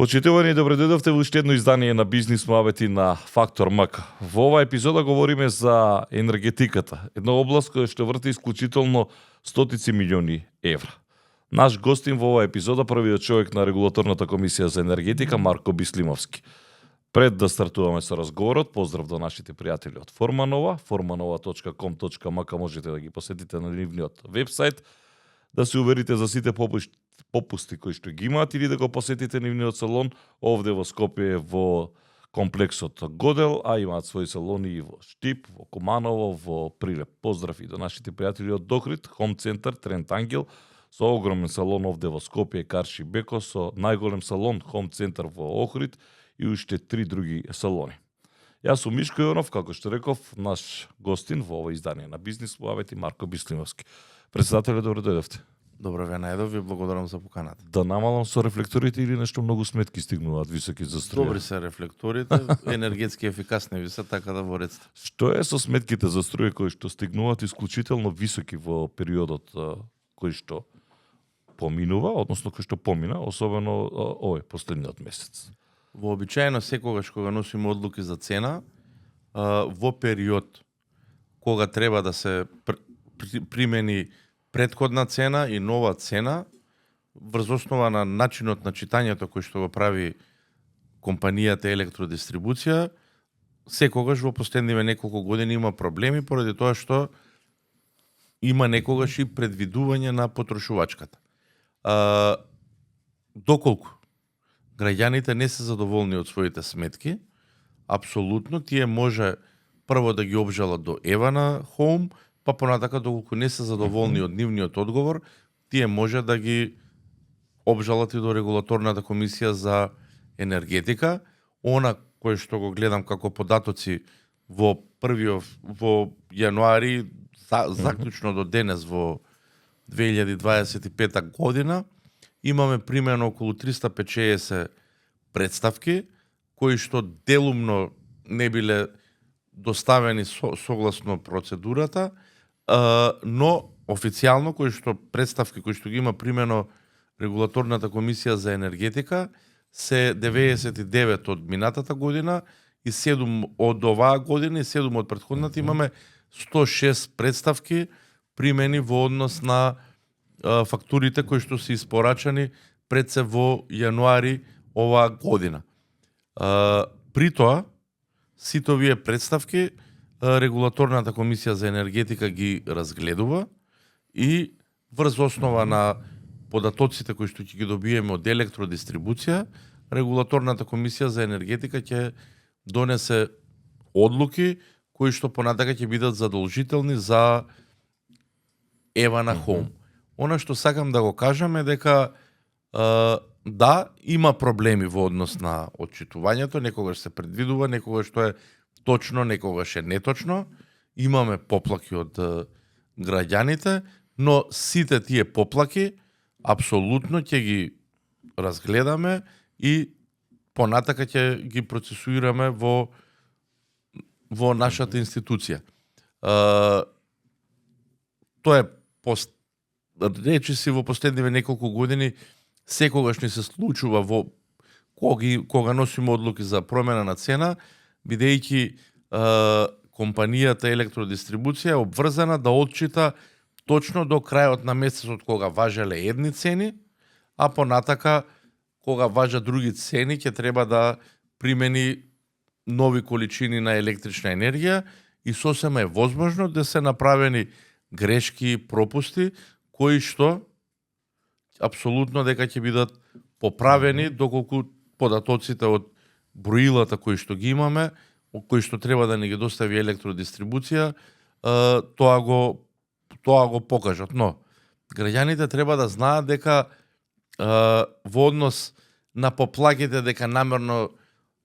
Почитувани, добре дојдовте во уште едно издание на Бизнис муабети на Фактор МК. Во оваа епизода говориме за енергетиката, една област која што врти исклучително стотици милиони евра. Наш гостин во оваа епизода првиот човек на Регулаторната комисија за енергетика Марко Бислимовски. Пред да стартуваме со разговорот, поздрав до нашите пријатели од Форманова, formanova.com.mk можете да ги посетите на нивниот вебсайт, да се уверите за сите попусти кои што ги имаат или да го посетите нивниот салон овде во Скопје во комплексот Годел, а имаат своји салони и во Штип, во Куманово, во Прилеп. Поздрав и до нашите пријатели од Дохрид, Хом центар Трент Ангел, со огромен салон овде во Скопје, Карши Беко, со најголем салон Хом центар во Охрид и уште 3 други салони. Јас сум Мишко Јонов, како што реков, наш гостин во ова издание на Бизнис муабети Марко Бислимовски. Председателе, добро дојдовте. Добро ве најдов, ви благодарам за поканата. Да намалам со рефлекторите или нешто многу сметки стигнуваат високи за струја? Добри се рефлекторите, енергетски ефикасни ви се, така да во реците. Што е со сметките за струја кои што стигнуваат исклучително високи во периодот кој што поминува, односно кој што помина, особено овој последниот месец? Вообичаено секогаш кога носиме одлуки за цена, во период кога треба да се примени претходна цена и нова цена, врз основа на начинот на читањето кој што го прави компанијата електродистрибуција, секогаш во последниве неколку години има проблеми поради тоа што има некогаш и предвидување на потрошувачката. Доколку граѓаните не се задоволни од своите сметки, апсолутно тие може прво да ги обжалат до Евана Хоум, па понатака доколку не се задоволни од нивниот одговор, тие може да ги обжалат и до Регулаторната комисија за енергетика. Она кој што го гледам како податоци во јануари, заклучно до денес во 2025 година, имаме примерно околу 350 представки, кои што делумно не биле доставени согласно процедурата, но официјално представки кои што ги има примено Регулаторната комисија за енергетика се 99 од минатата година и 7 од оваа година и 7 од претходната. Имаме 106 представки примени во однос на фактурите кои што се испорачани пред се во јануари оваа година. При тоа, сите овие представки Регулаторната комисија за енергетика ги разгледува и врз основа на податоците кои што ќе ги добиеме од електродистрибуција, Регулаторната комисија за енергетика ќе донесе одлуки кои што понатака ќе бидат задолжителни за Евана Хоум. Она што сакам да го кажам е дека да, има проблеми во однос на отчитувањето, некогаш се предвидува, некогаш што е точно, некогаш е неточно. Имаме поплаки од граѓаните, но сите тие поплаки апсолутно ќе ги разгледаме и понатака ќе ги процесуираме во нашата институција. Тоа е речиси во последниве неколку години секогаш ни се случува кога носиме одлуки за промена на цена, бидејќи компанијата електродистрибуција е обврзана да отчита точно до крајот на месецот кога важеле едни цени, а понатака кога важат други цени ќе треба да примени нови количини на електрична енергија и сосема е возможно да се направени грешки и пропусти кои што апсолутно дека ќе бидат поправени доколку податоците од броилата кои што ги имаме, кои што треба да ни ги достави електродистрибуција, тоа го покажат. Но граѓаните треба да знаат дека во однос на поплаките дека намерно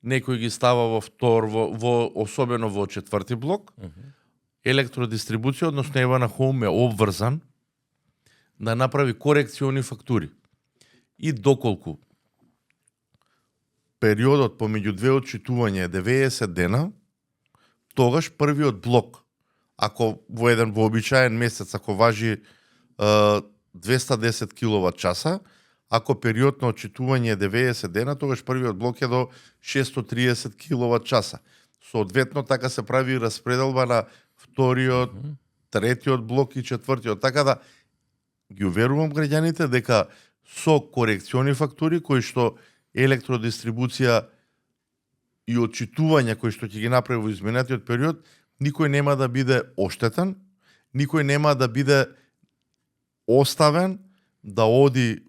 некој ги става во втор, особено во четврти блок, електродистрибуција, односно Евана Хоум е обврзан да направи корекциони фактури. И доколку периодот помеѓу две отчитувања е 90 дена, тогаш првиот блок, ако во еден вообичаен месец, ако важи 210 киловат часа, Ако период на отчитување е 90 дена, тогаш првиот блок е до 630 киловат часа. Соодветно, така се прави распределба на вториот, третиот блок и четвртиот. Така да ги уверувам граѓаните дека со корекциони фактури кои што електродистрибуција и отчитување кои што ќе ги направи во изминатиот период, никој нема да биде оштетен, никој нема да биде оставен да оди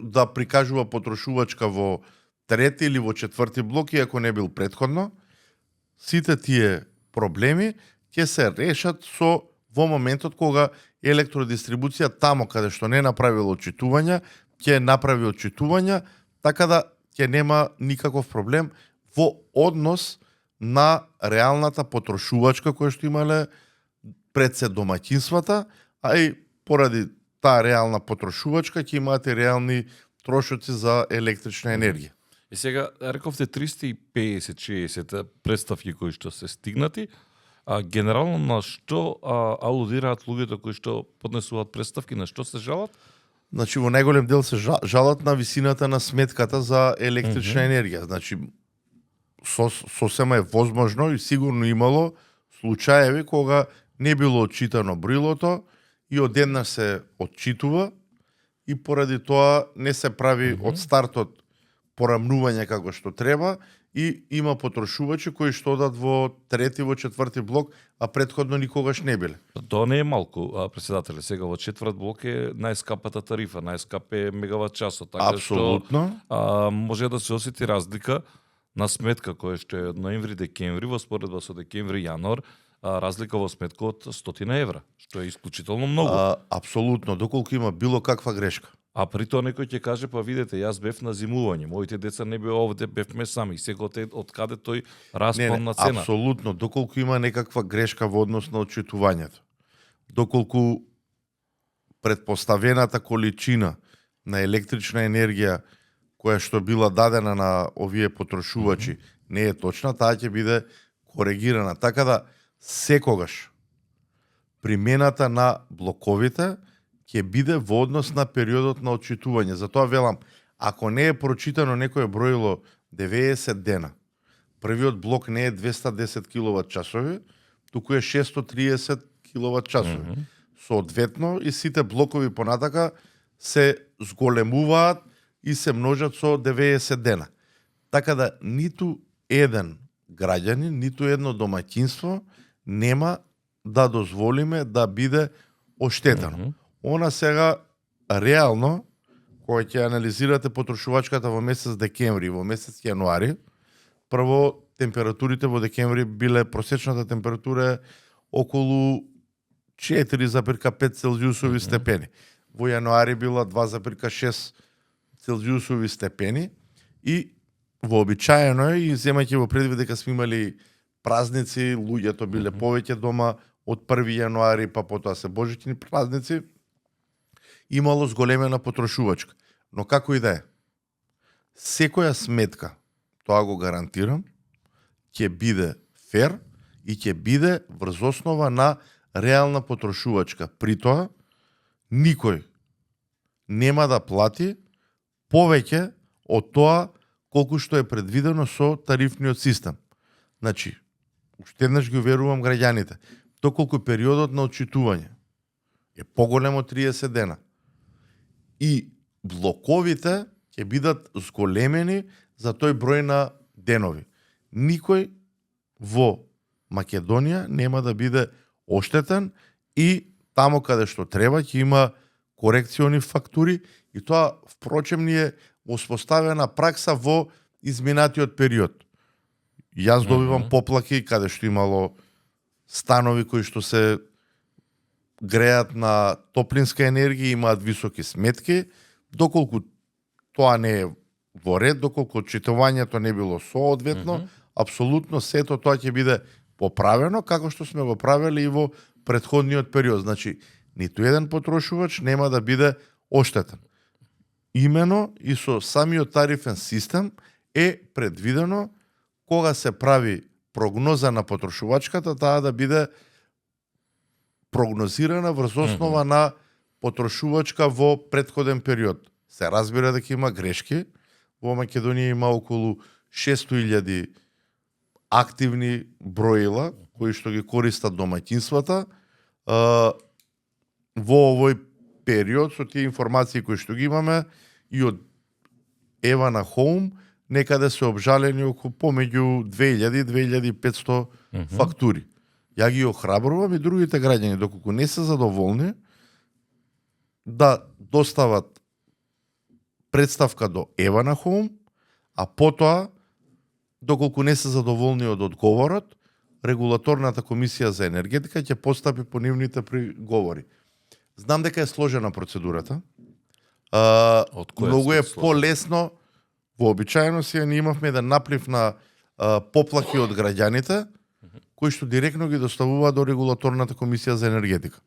да прикажува потрошувачка во трети или во четврти блок, иако не бил предходно. Сите тие проблеми ќе се решат во моментот кога електродистрибуција тамо каде што не направила отчитувања, ќе направи отчитувања, така да ќе нема никаков проблем во однос на реалната потрошувачка која што имале пред се домаќинствата, а и поради таа реална потрошувачка ќе имате реални трошоци за електрична енергија. И сега рековте 350-60 представки кои што се стигнати, генерално на што алудираат луѓето кои што поднесуваат представки, на што се жалат? Значи во најголем дел се жалат на висината на сметката за електрична енергија. Значи сосема е возможно и сигурно имало случаеви кога не било отчитано броилото и одеднаш се отчитува и поради тоа не се прави од стартот порамнување како што треба и има потрошувачи кои што одат во трети, во четврти блок, а претходно никогаш не биле. Тоа не е малку, председателе. Сега во четврт блок е најскапата тарифа, најскап е мегават часот. Така Апсолутно. Што може да се осети разлика на сметка која што е од ноември-декември во споредба со декември-јануар, разлика во сметка од 100 евра, што е исклучително многу. Апсолутно, доколку има било каква грешка. А при тоа некој ќе каже, па видете, јас бев на зимување, моите деца не беа овде, бевме сами, сега од каде тој распон на цена? Апсолутно, доколку има некаква грешка во однос на отчитувањето, доколку предпоставената количина на електрична енергија која што била дадена на овие потрошувачи не е точна, таа ќе биде коригирана. Така да секогаш примената на блоковите ќе биде во однос на периодот на отчитување. Затоа велам, ако не е прочитано некое броило 90 дена, првиот блок не е 210 киловат часови, туку е 630 киловат часови. Соодветно и сите блокови понатака се зголемуваат и се множат со 90 дена. Така да ниту еден граѓанин, ниту едно домаќинство нема да дозволиме да биде оштетено. Она сега реално, кога ќе анализирате потрошувачката во месец декември, во месец јануари, прво температурите во декември биле, просечната температура е околу 4,5 целзиусови степени. Во јануари била 2,6 целзиусови степени и вообичаено е, и земајќи во предвид дека сме имали празници, луѓето биле повеќе дома од 1 јануари, па потоа се божични празници, имало зголемена потрошувачка. Но како и да е, секоја сметка, тоа го гарантирам, ќе биде фер и ќе биде врз основа на реална потрошувачка. При тоа, никој нема да плати повеќе од тоа колку што е предвидено со тарифниот систем. Значи, уште еднаш ги уверувам граѓаните, доколку периодот на отчитување е поголем од 30 дена и блоковите ќе бидат зголемени за тој број на денови. Никој во Македонија нема да биде оштетен и тамо каде што треба ќе има корекциони фактури и тоа впрочем ни е успоставена пракса во изминатиот период. Јас добивам поплаки каде што имало станови кои што се греат на топлинска енергија, имаат високи сметки, доколку тоа не е во ред, доколку отчитувањето не било соодветно, апсолутно сето тоа ќе биде поправено, како што сме го правеле и во претходниот период. Значи, ниту еден потрошувач нема да биде оштетен. Имено и со самиот тарифен систем е предвидено кога се прави прогноза на потрошувачката, таа да биде прогнозирана врз основа на потрошувачка во претходен период. се разбира дека има грешки. Во Македонија има околу 600.000 активни броила кои што ги користат домаќинствата. Во овој период со тие информации кои што ги имаме и од Евана Хоум некаде се обжалени околу помеѓу 2000 и 2500 фактури. Ја ги охрабрувам и другите граѓани доколку не се задоволни да достават представка до Евана Хоум, а потоа доколку не се задоволни од одговорот, Регулаторната комисија за енергетика ќе постапи по нивните приговори. Знам дека е сложена процедурата. Многу е полесно. Вообичаено си ние имавме да наплив на поплахи од граѓаните, кои што директно ги доставува до Регулаторната комисија за енергетика.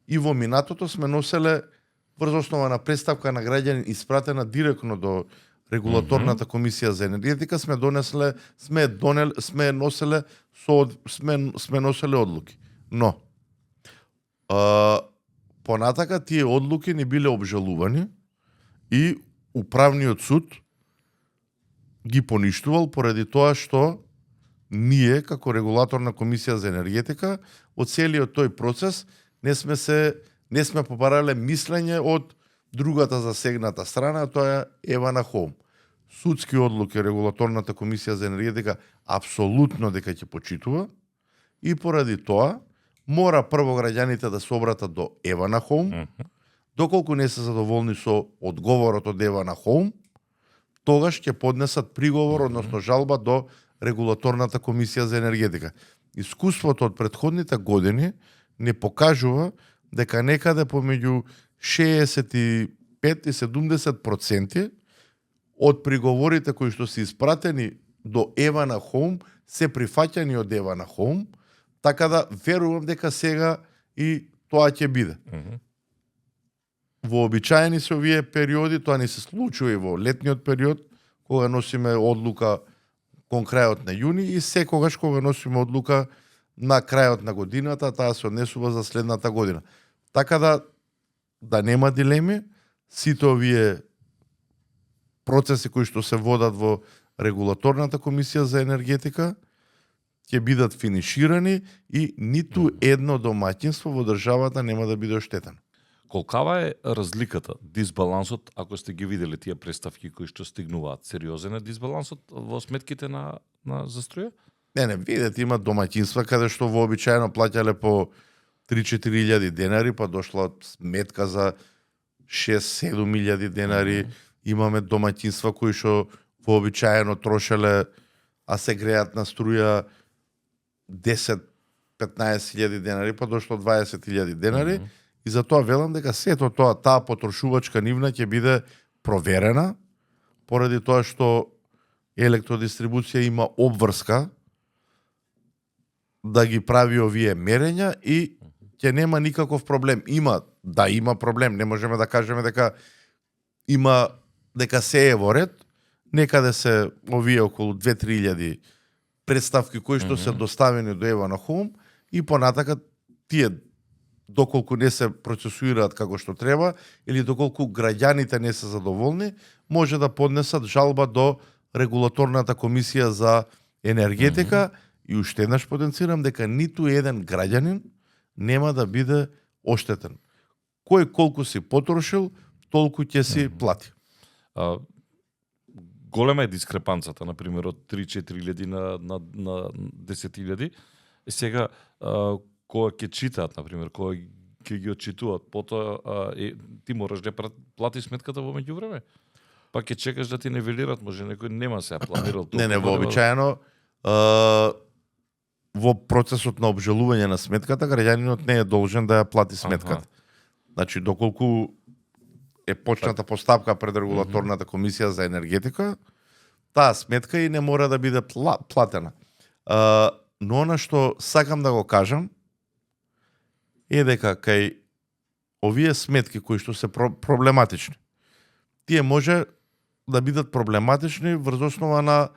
И во минатото сме носеле врз основа на представка на граѓани испратена директно до Регулаторната комисија за енергетика, сме носеле одлуки. Но понатака тие одлуки не биле обжалувани и управниот суд ги поништувал поради тоа што ние како Регулаторна комисија за енергетика од целиот тој процес не сме побарале мислење од другата засегната страна, тоа е Евана Хоум. Судски одлуки Регулаторната комисија за енергетика апсолутно дека ќе почитува и поради тоа мора прво граѓаните да се обратат до Евана Хоум. Доколку не се задоволни со одговорот од Евана Хоум, тогаш ќе поднесат приговор, односно жалба до Регулаторната комисија за енергетика. Искуството од претходните години не покажува дека некаде помеѓу 65 и 70% од приговорите кои што се испратени до Евана Хоум се прифаќани од Евана Хоум, така да верувам дека сега и тоа ќе биде. Вообичаени се овие периоди, тоа не се случува и во летниот период, кога носиме одлука кон крајот на јуни и секогаш кога носиме одлука на крајот на годината, таа се однесува за следната година. Така да нема дилеми, сите овие процеси кои што се водат во Регулаторната комисија за енергетика ќе бидат финиширани и ниту едно домаќинство во државата нема да биде оштетено. Колкава е разликата, дисбалансот, ако сте ги видели тие представки кои што стигнуваат? Сериозен е дисбалансот во сметките на заструја? Не, видете, има домаќинства каде што вообичаено плаќале по 3-4 илјади денари, па дошла сметка за 6-7 илјади денари. Имаме домаќинства кои што вообичаено трошеле, а се греат на струја 10-15 илјади денари, па дошло 20 илјади денари. И затоа велам дека сето тоа, таа потрошувачка нивна ќе биде проверена, поради тоа што електродистрибуција има обврска да ги прави овие мерења и ќе нема никаков проблем. Има проблем, не можеме да кажеме дека се е во ред. Некаде се овие околу 2-3 илјади представки кои што се доставени до Евана Хоум и понатака тие доколку не се процесуираат како што треба или доколку граѓаните не се задоволни, може да поднесат жалба до Регулаторната комисија за енергетика и уште еднаш потенцирам дека ниту еден граѓанин нема да биде оштетен. Кој колку си потрошил, толку ќе си плати. Голема е дискрепанцата, например, од 3-4 илјади на 10 илјади. Сега, кога ќе читаат, например, кога ќе ги отчитуваат, потоа ти мораш да платиш сметката во меѓувреме. Па ќе чекаш да ти нивелират, може некој нема се планирал тоа. Не, вообичаено во процесот на обжалување на сметката, граѓанинот не е должен да ја плати сметката. Значи, доколку е почната постапка пред Регулаторната комисија за енергетика, таа сметка и не мора да биде платена. Но она што сакам да го кажам е дека кај овие сметки кои што се проблематични, тие може да бидат проблематични врз основа на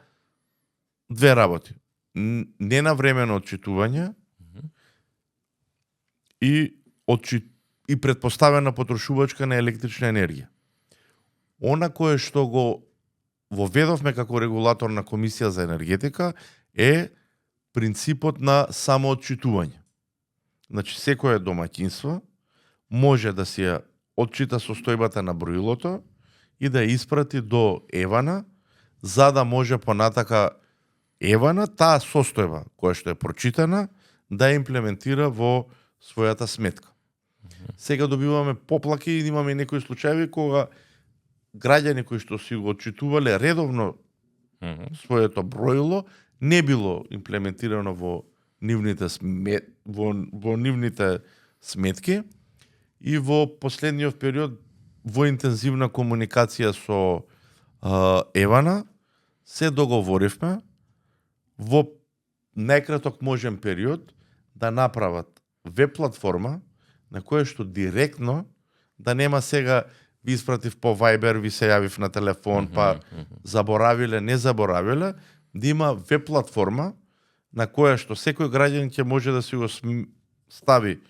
две работи. Ненавремено отчитување и предпоставена потрошувачка на електрична енергија. Она кое што го воведовме како регулатор на Комисија за енергетика е принципот на самоотчитување. Значи, секое домаќинство може да си ја отчита состојбата на броилото и да ја испрати до Евана, за да може понатака Евана таа состојба која што е прочитана да ја имплементира во својата сметка. Сега добиваме поплаки и имаме некои случаи кога граѓани кои што си го отчитувале редовно своето броило не било имплементирано во нивните во нивните сметки и во последниот период во интензивна комуникација со Евана се договоривме во најкраток можен период да направат веб платформа на која што директно да нема сега ви испратив по Viber, ви се јавив на телефон, па заборавиле, не заборавиле, да има веб платформа на која што секој граѓанин ќе може да си го стави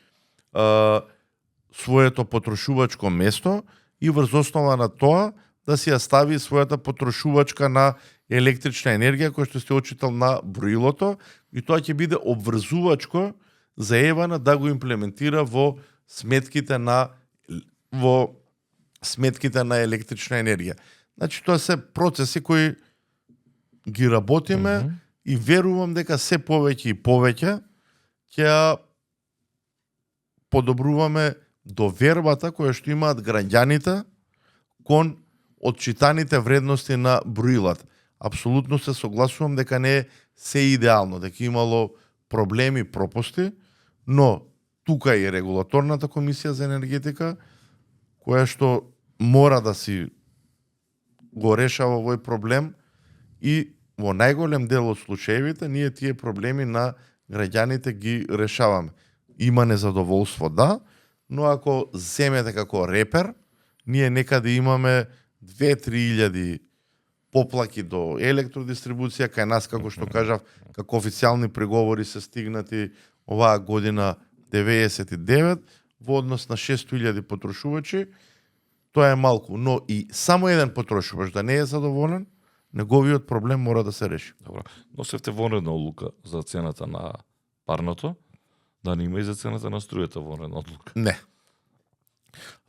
своето потрошувачко место и врз основа на тоа да си ја стави својата потрошувачка на електрична енергија која што се очитал на броилото и тоа ќе биде обврзувачко за Евана да го имплементира во сметките на електрична енергија. Значи тоа се процеси кои ги работиме и верувам дека се повеќе и повеќе ќе подобруваме довербата која што имаат граѓаните кон отчитаните вредности на броилата. Апсолутно се согласувам дека не е се идеално, дека имало проблеми, пропусти, но тука е регулаторната комисија за енергетика која што мора да си го решава овој проблем и во најголем дел од случаевите ние тие проблеми на граѓаните ги решаваме. Има незадоволство, да, но ако земете како репер, ние некаде имаме 2-3 илјади поплаки до електродистрибуција, кај нас, како што кажав, како официјални преговори се стигнати оваа година 99, во однос на 600.000 потрошувачи, тоа е малку, но и само еден потрошувач да не е задоволен, неговиот проблем мора да се реши. Добро. Носевте вонредна одлука за цената на парното, да не има и за цената на струјата вонредна одлука. Не.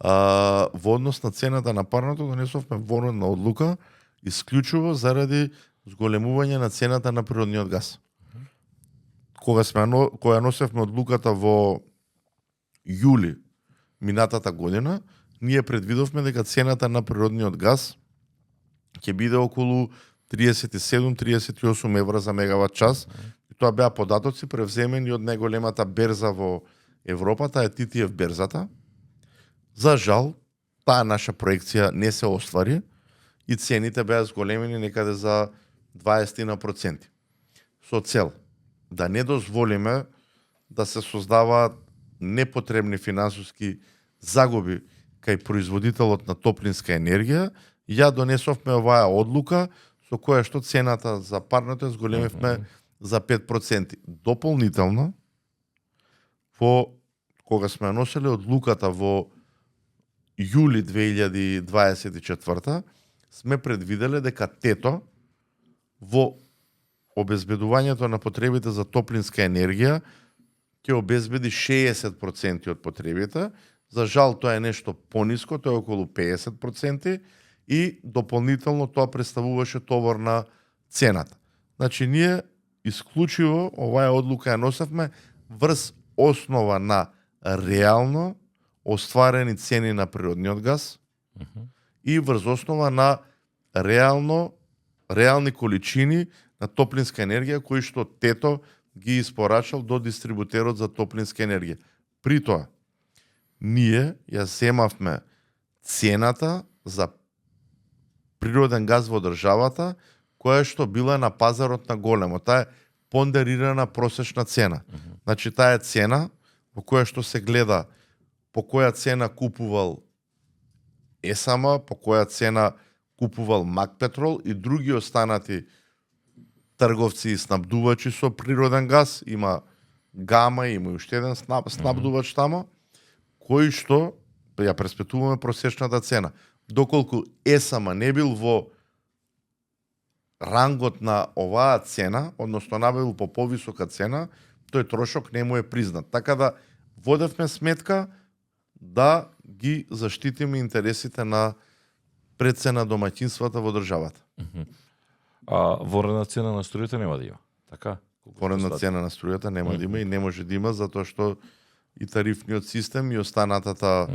Во однос на цената на парното донесовме вонредна одлука исклучиво заради зголемување на цената на природниот газ. Кога носевме одлуката во јули минатата година, ние предвидовме дека цената на природниот газ ќе биде околу 37-38 евра за мегават час. И тоа беа податоци превземени од најголемата берза во Европа, таа е TTF берзата. За жал, таа наша проекција не се оствари и цените беа зголемени некаде за 20%. Со цел да не дозволиме да се создаваат непотребни финансиски загуби кај производителот на топлинска енергија, ја донесовме оваа одлука со која што цената за парното зголемивме за 5%. Дополнително, кога сме носели одлуката во јули 2024, сме предвиделе дека ТЕТО во обезбедувањето на потребите за топлинска енергија ќе обезбеди 60% од потребите. За жал тоа е нешто пониско, тоа е околу 50% и дополнително тоа представуваше товар на цената. Значи ние исклучиво оваа одлука ја носевме врз основа на реално остварени цени на природниот газ и врз основа на реални количини на топлинска енергија кои што ТЕТО ги испорачал до дистрибутерот за топлинска енергија. При тоа, ние ја земавме цената за природен газ во државата, која што била на пазарот на големо. Таа е пондерирана просечна цена. Значи, таа е цена во која што се гледа по која цена купувал ЕСАМА, по која цена купувал Макпетрол и други останати трговци и снабдувачи со природен газ. Има Гама, има и уште еден снабдувач тамо, кој што ја преспитуваме просечната цена. доколку ЕСАМА не бил во рангот на оваа цена, односно набавил по повисока цена, тој трошок не му е признат. Така да водевме сметка да ги заштитиме интересите на прецена домаќинствата во државата. А ворена цена на струјата нема да има. Така? Ворена цена на струјата нема да има и не може да има затоа што и тарифниот систем и останатата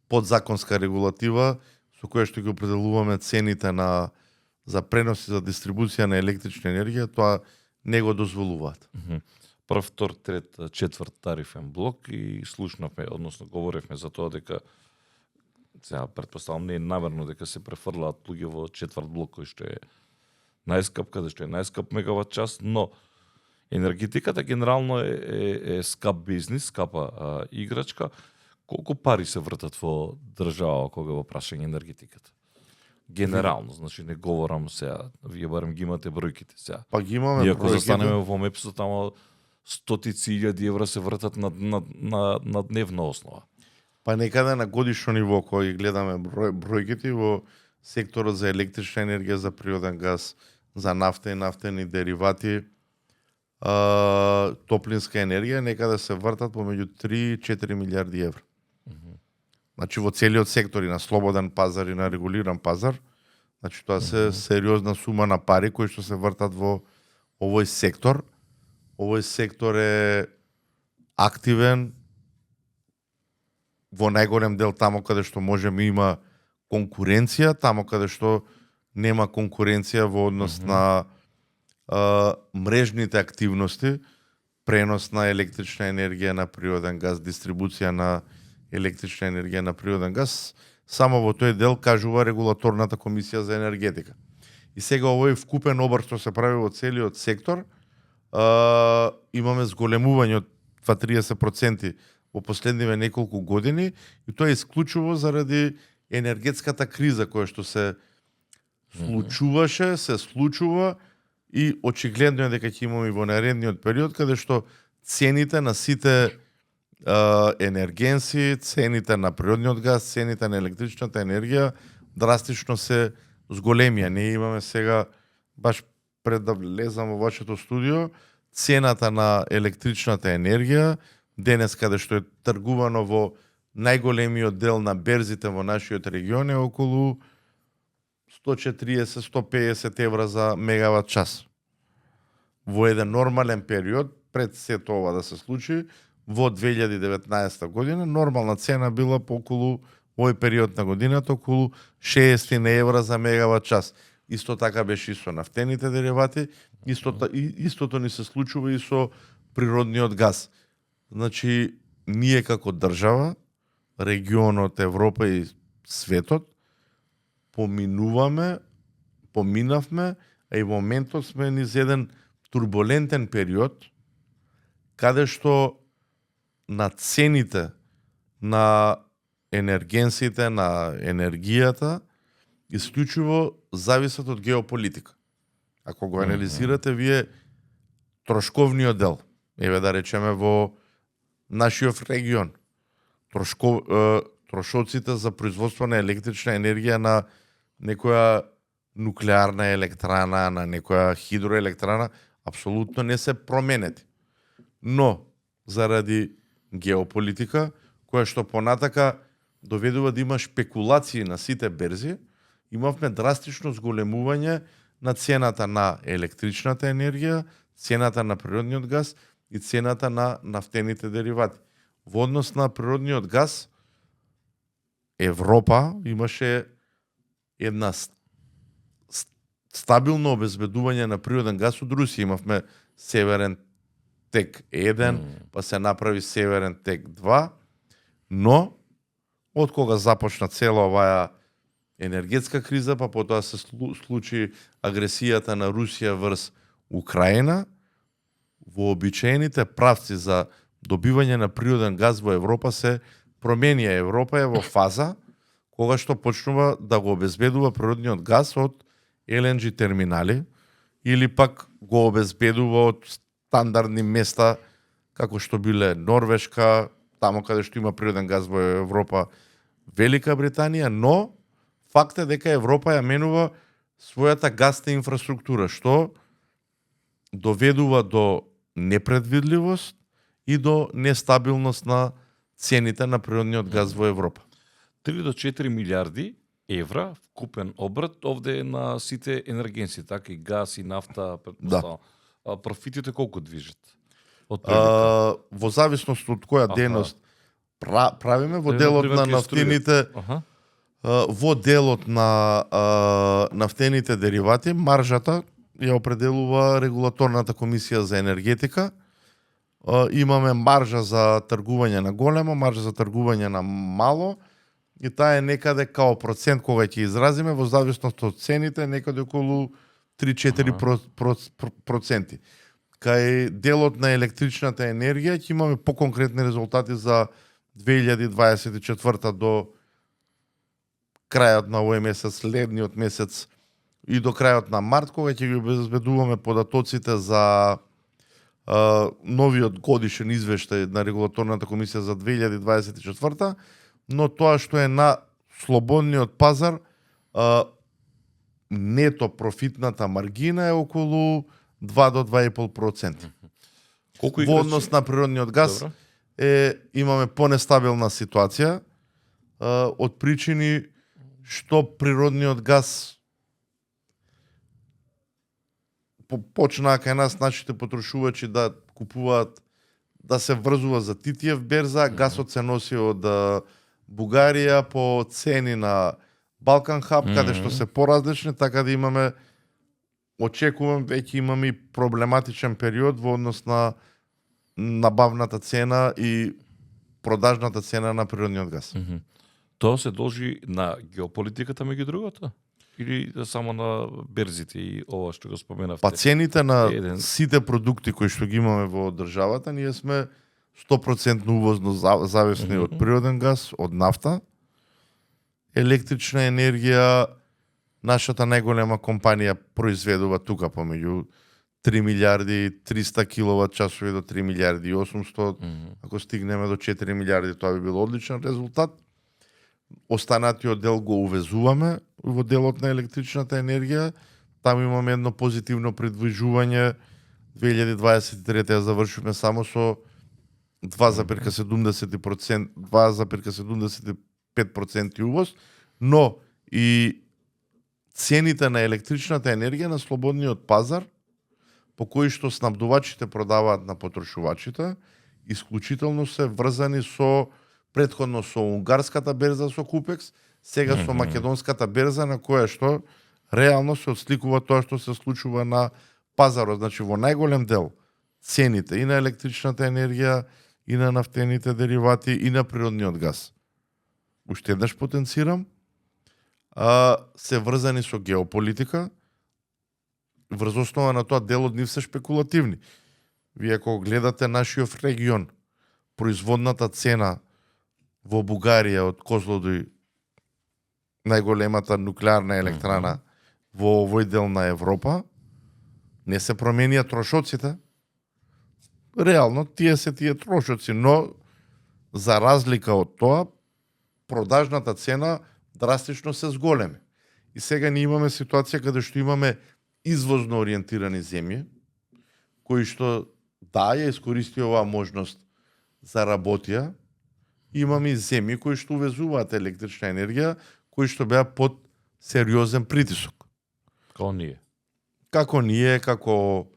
подзаконска регулатива со која што ги определуваме цените за пренос и за дистрибуција на електрична енергија, тоа не го дозволуваат. Прв, втор, трет, четврт тарифен блок и слушнавме, односно говоревме за тоа дека сега претпоставам не е намерно дека се префрлаат луѓе во четврт блок кој што е најскап, каде што е најскап мегават час, но енергетиката генерално е скап бизнис, скапа играчка. Колку пари се вртат во држава кога во прашање енергетиката? Генерално, значи не говорам сега, вие барем ги имате бројките сега. Па ги имаме Иако бројките. застанеме во МЕПС-то, тамо стотици илјади евра се вртат на дневна основа. Па некаде на годишно ниво кој гледаме бројките во секторот за електрична енергија, за природен газ, за нафта и нафтени деривати, топлинска енергија, некаде се вртат помеѓу 3-4 милиарди евра. Значи во целиот сектор и на слободен пазар и на регулиран пазар, значи тоа се сериозна сума на пари кои што се вртат во овој сектор. Овој сектор е активен во најголем дел тамо каде што можеме има конкуренција, тамо каде што нема конкуренција во однос на мрежните активности, пренос на електрична енергија на природен газ, дистрибуција на електрична енергија на природен газ, само во тој дел кажува регулаторната комисија за енергетика. И сега овој вкупен обрт што се прави во целиот сектор, имаме зголемување од 20-30% во последниве неколку години и тоа е исклучува заради енергетската криза која што се случуваше, се случува и очигледно е дека ќе имаме и во наредниот период каде што цените на сите енергенси, цените на природниот газ, цените на електричната енергија драстично се зголемија. Ние имаме сега, баш пред да влезам во вашето студио, цената на електричната енергија, денес каде што е тргувано во најголемиот дел на берзите во нашиот регион е околу 140-150 евра за мегават час. Во еден нормален период, пред сето ова да се случи, во 2019 година, нормална цена била по околу, овој период на годината, околу 60 евра за мегават час. Исто така беше и со нафтените деривати, истото ни се случува и со природниот газ. Значи, ние како држава, регионот, Европа и светот, поминавме, а и во моментот сме низ еден турбулентен период, каде што на цените на енергенсите, на енергијата, исклучиво зависат од геополитика. Ако го анализирате вие трошковниот дел, еве да речеме во нашиот регион, трошоците за производство на електрична енергија на некоја нуклеарна електрана, на некоја хидроелектрана, апсолутно не се променети. Но, заради геополитика, која што понатака доведува да има шпекулации на сите берзи, имавме драстично зголемување на цената на електричната енергија, цената на природниот газ и цената на нафтените деривати. Во однос на природниот газ, Европа имаше една стабилно обезбедување на природен газ од Русија. Имавме Северен тек 1, па се направи Северен тек 2, но од кога започна цела оваа енергетска криза, па потоа се случи агресијата на Русија врз Украина, вообичаените правци за добивање на природен газ во Европа се променија. Европа е во фаза кога што почнува да го обезбедува природниот газ од LNG терминали или пак го обезбедува од стандардни места како што биле Норвешка, тамо каде што има природен газ во Европа, Велика Британија, но факт е дека Европа ја менува својата гасна инфраструктура, што доведува до непредвидливост и до нестабилност на цените на природниот газ во Европа. 3 до 4 милиарди евра вкупен обрат овде е на сите енергенси, така и газ и нафта, предпоставам. Профитите колку движат? Од прилика? Во зависност од која дејност правиме, во делот на нафтените, во делот на нафтените деривати, маржата ја определува регулаторната комисија за енергетика. Имаме маржа за тргување на големо, маржа за тргување на мало, и таа е некаде као процент кога ќе изразиме во зависност од цените, некаде околу 3-4%. Кај делот на електричната енергија ќе имаме поконкретни резултати за 2024 до крајот на овој месец, следниот месец и до крајот на март, кога ќе ги обезбедуваме податоците за новиот годишен извештај на регулаторната комисија за 2024, но тоа што е на слободниот пазар, нето профитната маргина е околу 2 до 2,5%. Во однос на природниот газ имаме понестабилна ситуација од причини што природниот газ почнаа кај нас нашите потрошувачи да купуваат, да се врзува за Титиев берза, гасот се носи од Бугарија по цени на Балкан Хаб, каде што се поразлични, така да имаме, очекувам, веќе имаме и проблематичен период во однос на набавната цена и продажната цена на природниот газ. Тоа се должи на геополитиката меѓу другото? Или само на берзите и ова што го споменавте? Па цените на сите продукти кои што ги имаме во државата, ние сме 100% увозно зависни од природен газ, од нафта, електрична енергија. Нашата најголема компанија произведува тука помеѓу 3 милиарди 300 киловат часови до 3 милиарди 800. Ако стигнеме до 4 милиарди, тоа би бил одличен резултат. Останатиот дел го увезуваме во делот на електричната енергија. Таму имаме едно позитивно придвижување. 2023 ја завршивме само со 2,75% увоз, но и цените на електричната енергија на слободниот пазар, по кои што снабдувачите продаваат на потрошувачите, исклучително се врзани со претходно со унгарската берза со Купекс, сега со македонската берза, на која што реално се отсликува тоа што се случува на пазарот. Значи во најголем дел цените и на електричната енергија, и на нафтените деривати, и на природниот газ, уште еднаш потенцирам, се врзани со геополитика. Врз основа на тоа дел од нив се шпекулативни. Вие ако гледате нашиот регион, производната цена во Бугарија од Козлодуј, најголемата нуклеарна електрана во овој дел на Европа, не се променија трошоците. Реално тие се тие трошоци, но за разлика од тоа, продажната цена драстично се зголеми. И сега ние имаме ситуација каде што имаме извозно ориентирани земји, кои што ја искористија оваа можност за работија. Имаме и земји кои што увезуваат електрична енергија, кои што беа под сериозен притисок. Како ние. Како ние, како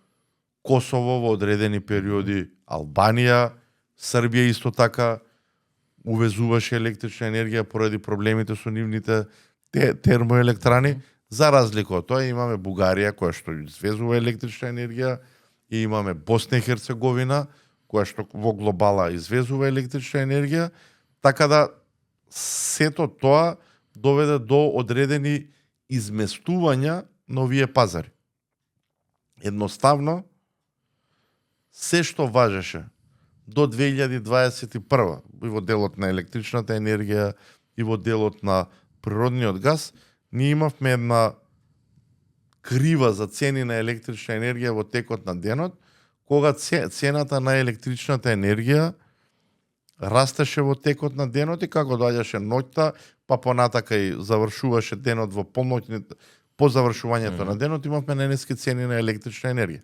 Косово во одредени периоди, Албанија, Србија исто така увезуваше електрична енергија поради проблемите со нивните термоелектрани. За разлика од тоа имаме Бугарија која што извезува електрична енергија и имаме Босна и Херцеговина која што во глобала извезува електрична енергија, така да сето тоа доведе до одредени изместувања на овие пазари. Едноставно, се што важеше до 2021 и во делот на електричната енергија и во делот на природниот газ, ние имавме една крива за цени на електрична енергија во текот на денот, кога цената на електричната енергија растеше во текот на денот и како доаѓаше ноќта, па понатака и завршуваше денот во полноќните, по завршувањето на денот имавме најниски цени на електрична енергија.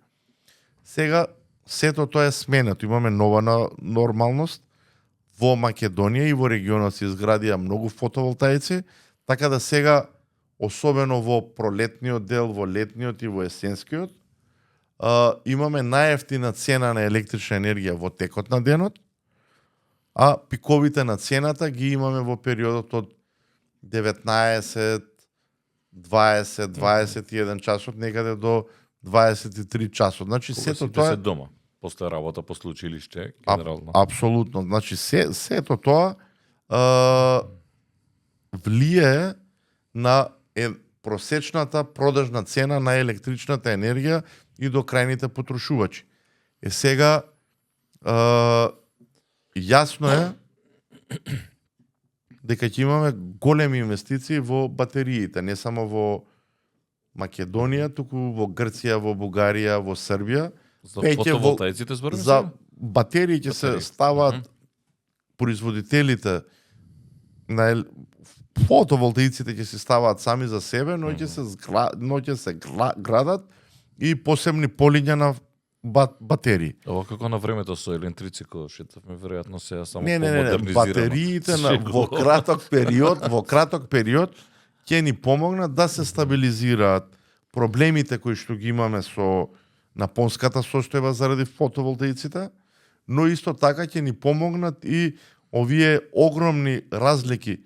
Сега сето тоа е сменето, имаме нова нормалност. Во Македонија и во регионот се изградија многу фотоволтаици, така да сега, особено во пролетниот дел, во летниот и во есенскиот, имаме најевтина цена на електрична енергија во текот на денот, а пиковите на цената ги имаме во периодот од 19, 20, 21 часот, некаде до 23 часот. Значи сето тоа е дома, после работа, после училиште, генерално. Апсолутно. Значи сето тоа влијае на просечната продажна цена на електричната енергија и до крајните потрошувачи. Сега јасно е дека ќе имаме големи инвестиции во батериите, не само во Македонија, туку во Грција, во Бугарија, во Србија. За фотоволтаиците збориме? За батерии ќе се ставаат производителите на фотоволтаиците ќе се ставаат сами за себе, но ќе се градат и посебни полиња на батерии. Ова како на времето со елентрици кога шетавме, веројатно сега само не, помодернизирано. Батериите во краток период ќе ни помогнат да се стабилизираат проблемите кои што ги имаме со напонската состојба заради фотоволтаиците, но исто така ќе ни помогнат и овие огромни разлики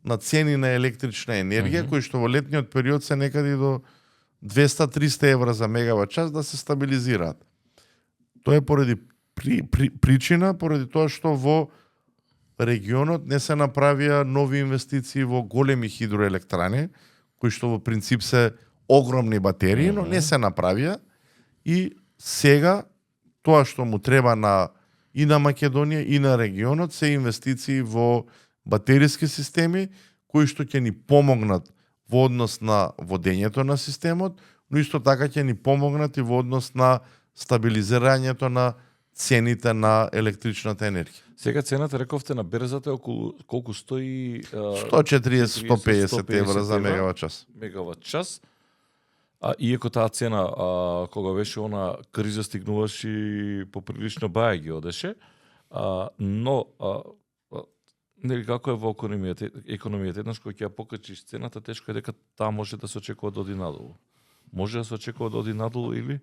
на цени на електрична енергија, кои што во летниот период се некаде до 200-300 евра за мегават час да се стабилизираат. Тоа е поради причина, поради тоа што во регионот не се направија нови инвестиции во големи хидроелектрани, кои што во принцип се огромни батерии, но не се направија и сега тоа што му треба и на Македонија и на регионот се инвестиции во батериски системи кои што ќе ни помогнат во однос на водењето на системот, но исто така ќе ни помогнат и во однос на стабилизирањето на цените на електричната енергија. Сега цената, рековте, на берзата е околу колку стои? 140-150 евра за мегават час. Мегават час. Иако таа цена, кога беше она криза, стигнуваше и поприлично баја ги одеше, но нели како е во економијата, еднаш кога ќе ја покачиш цената, тешко е дека таа може да се очекува да оди надолу. Може да се очекува да оди надолу или?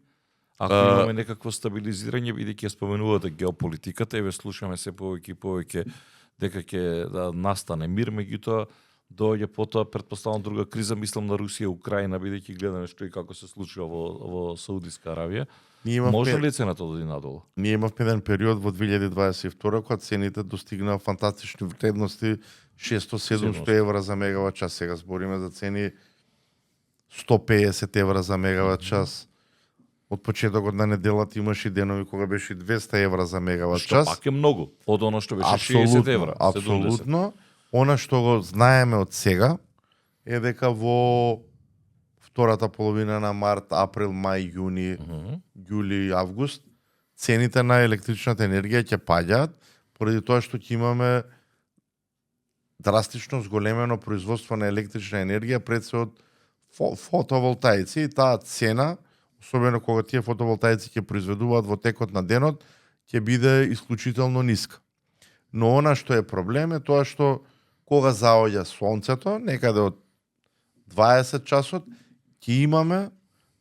Ако имаме некакво стабилизирање, бидејќи ја споменувате геополитиката, еве слушаме се повеќе и повеќе дека ќе настане мир, меѓутоа доаѓа потоа претпоставам друга криза, мислам на Русија и Украина, бидејќи гледаме што и како се случува во Саудиска Аравија. Може ли цената да оди надолу? Ние имавме еден период во 2022 кога цените достигнаа фантастични вредности 600-700 евра за мегават час. Сега збориме за цени 150 евра за мегават час. Од почетокот на неделата имаше денови кога беше 200 евра за мегават час. Што пак е многу од оно што беше 60 евра. Апсолутно. Она што го знаеме од сега е дека во втората половина на март, април, мај, јуни, јули, август, цените на електричната енергија ќе паѓаат, поради тоа што ќе имаме драстично зголемено производство на електрична енергија пред се од фотоволтаици и таа цена, особено кога тие фотоволтаици ќе произведуваат во текот на денот, ќе биде исклучително ниска. Но она што е проблем е тоа што кога заоѓа сонцето, некаде од 20 часот, ќе имаме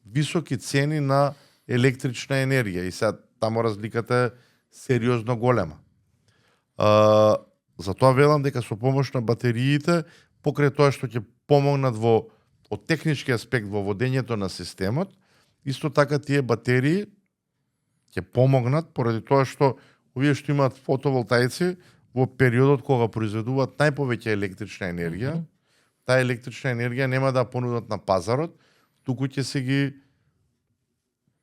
високи цени на електрична енергија и сега таму разликата е сериозно голема. Затоа велам дека со помош на батериите, покрај тоа што ќе помогнат од технички аспект во водењето на системот, исто така тие батерии ќе помогнат поради тоа што овие што имаат фотоволтаици во периодот кога произведуваат најповеќе електрична енергија, таа електрична енергија нема да понудат на пазарот, туку ќе се ги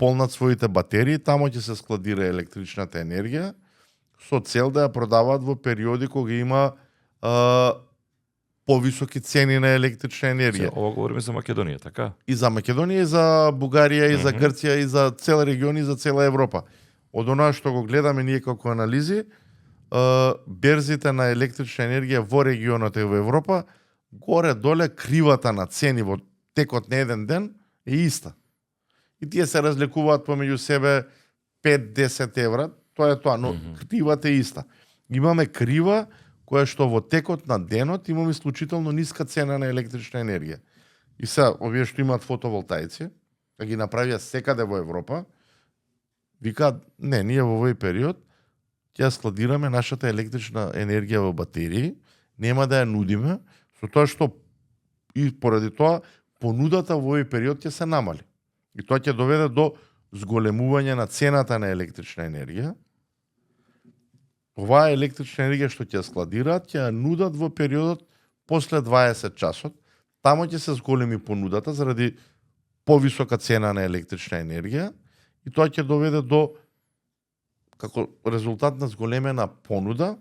полнат своите батерии, тамо ќе се складира електричната енергија со цел да ја продаваат во периоди кога има повисоки цени на електрична енергија. Ова говориме за Македонија, така? И за Македонија, и за Бугарија, и за Грција, и за цел регион, и за цела Европа. Од оноа што го гледаме ние како анализи, берзите на електрична енергија во регионот и во Европа, горе-доле кривата на цени во текот на еден ден е иста. И тие се разликуваат помеѓу себе 5-10 евра, тоа е тоа, но кривата е иста. Имаме крива која што во текот на денот имаме исклучително ниска цена на електрична енергија. И сега, овие што имаат фотоволтаици, да ги направија секаде во Европа, викаат, не, ние во овој период ќе складираме нашата електрична енергија во батерии, нема да ја нудиме, со тоа што и поради тоа понудата во овој период ќе се намали. И тоа ќе доведе до зголемување на цената на електрична енергија. Оваа електрична енергија што ќе складираат, ќе ја нудат во периодот после 20 часот. Тамо ќе се зголеми понудата заради повисока цена на електрична енергија и тоа ќе доведе до, како резултат на зголемена понуда,